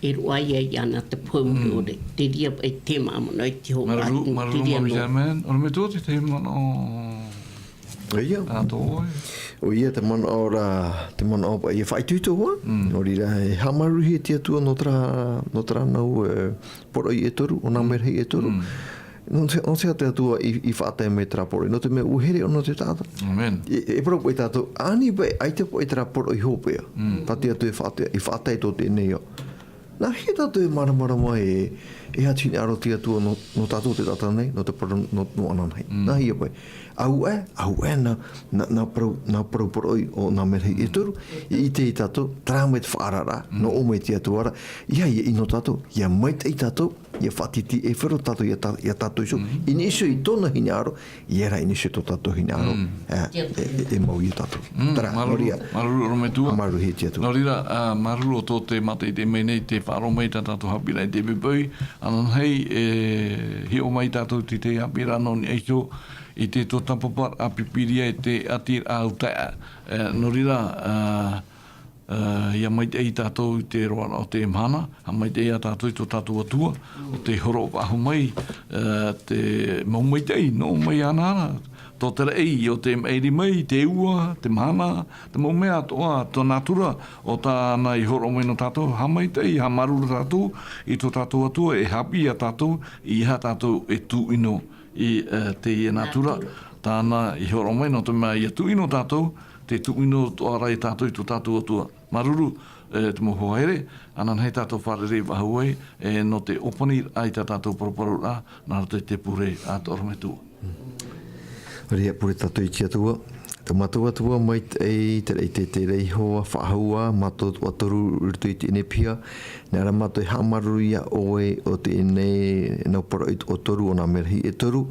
e roaʻa ia iāna te pohe mure ʻore, te reira paʻi te manaʻo i te hōʻē. Māuruuru, māuruuru, Mami Germaine, ʻorometua te tahi manaʻo. ʻOia. Ā, tō ʻoe. ʻOia, te manaʻo ra, te manaʻo paʻi e faʻaitoito ā. Nō reira, e haʻamāuruuruhia te Atua nō terā, nō terā nau, e, poroʻi e toru, ʻo nā merahi e toru. Nō te, nō te aha te Atua i, i faʻatae mai terā poroʻi, nō te mea ʻua here ʻōna te taʻata. ʻĀmene. E, e parau paʻi tātou, ani paʻi, ʻaita paʻi terā poroʻi hopeʻa. Tā te Atua i faʻatae, i faʻatae tō teie nei ao. Nā hea tātou e māramarama e, e aha te hinaʻaro a te Atua nō, nō tātou te taʻata nei, nō te parau, nō, nō ananahi. Mm. Nā hea paʻi. Auē, auē, nā, nā, nā parau, nā parau parau o nā merahi e toru, i ʻite ia tātou, terā mai te faʻaararaʻa, Mm. nō ʻō mai te Atua ra, ʻeiaha ʻia ʻino tātou, ʻia maitaʻi tātou, ʻia faʻatītī e faʻaroʻo tātou ia tā-, ia tātou iho, Mm. i niʻa iho i tōna hinaʻaro, ʻia ora i niʻa iho i tō tātou hinaʻaro, Mm. e, e, e, e mau ia tātou. Mm, Terā, māuruuru, nō reira, māuruuru, ʻorometua. Māuruuru e te Atua. Nō reira, ā, māuruuru ʻoutou te mātaʻitaʻi mai nei, tē faʻaroʻo mai tā tātou haʻapiʻiraʻa i te poʻipoʻi, ananahi, e hiʻo mai tātou i te haʻapiʻiraʻa nō niʻa iho i te tōtapaparaʻa a Pīpīria e te ʻati a Utaʻa. E, nō reira, ā, ā, ʻia maitaʻi tātou i te roaraʻa o te mahana, ʻa maitaʻi ia tātou i tō tātou Atua, ʻo tē hōroʻa faʻahou mai, ā, te mau maitaʻi, nō mai ana ra, tō te raʻi, ʻo tē maʻiri mai, te ua, te mahana, te mau mea atoʻa, tō nātura, ʻo tāna i hōroʻa mai nō tātou, haʻamaitaʻi, haʻamāuruuru tātou, i tō tātou Atua, e haʻapiʻi ia tātou, ʻeiaha tātou e tūʻino i, ā, teie nātura. Nātura. Tāna i hōroʻa mai nō te mea ʻia tūʻino tātou, tē tūʻino atoʻa ra ia tātou i tō tātou Atua. Māuruuru, e, te mau hoa here, ananahi tātou fārerei faʻahou ai, e, nō te ʻōpaniraʻa i tā tātou paraparau ra, nā roto i te pure a te ʻorometua. Nō reira, pure tātou i te Atua. Tō mātou Atua maitaʻi, te raʻi teitei ra iho ā, faʻahou ā, mātou tuatoru i roto i teie nei piha. Nā reira mātou e haʻamāuruuru ia ʻoe, ʻo teie nei nau parau tuatoru o nā merahi e toru,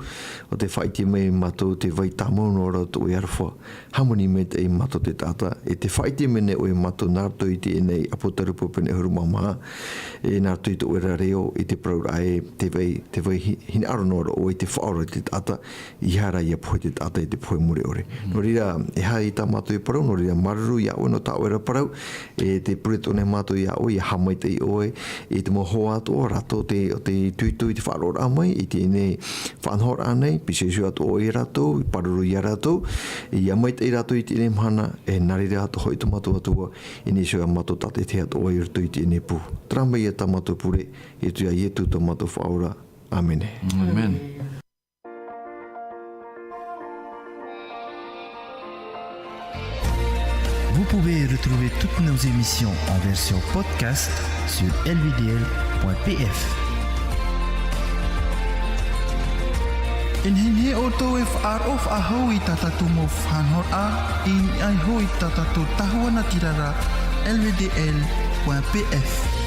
ʻo tē faʻaʻite mai ia mātou te vai tāmau nō rātou e aroha. Hāmani maitaʻi ia mātou te taʻata, e tē faʻaʻite mai nei ʻoe ia mātou nā roto i teie nei ʻApotarupo pene ʻahuru mā maha, e nā roto i tō ʻoe ra reo, i te parauraʻa ē, te vai, te vai hi-, hinaʻaro noa ra ʻoe i te faʻaora i te taʻata, ʻeiaha rā ʻia pohe te taʻata i te pohe mure ʻore. Nō reira, e aha tā mātou e parau, nō reira māuruuru ia ʻoe nō tā ʻoe ra parau, e tē pure atoʻa nei mātou ia ʻoe, ʻia haʻamaitaʻi ʻoe, i te mau hoa atoʻa, rātou tē, ʻo tē ʻutuʻutu i te faʻaroʻoraʻa mai, i teie nei faʻanahoraʻa nei, pīhaʻi iho atoʻa ia rātou, pāruru ia rātou, ʻia maitaʻi rātou i teie nei mahana, e nā reira atoʻa hoʻi tō mātou Atua, i niʻa iho ia mātou tātaʻitahi atoʻa i roto i teie nei pū. Terā mai ia tā mātou pure, i roto ia Ietu tō mātou Faʻaora. ʻĀmene. ʻĀmene. Vous pouvez retrouver toutes nos émissions en version podcast sur L V D L point P F. E nehenehe ʻoutou e faʻaroʻo faʻahou i tā tātou mau faʻanahoraʻa, i niʻa iho i tā tātou tahua natirara, L V D L point P F.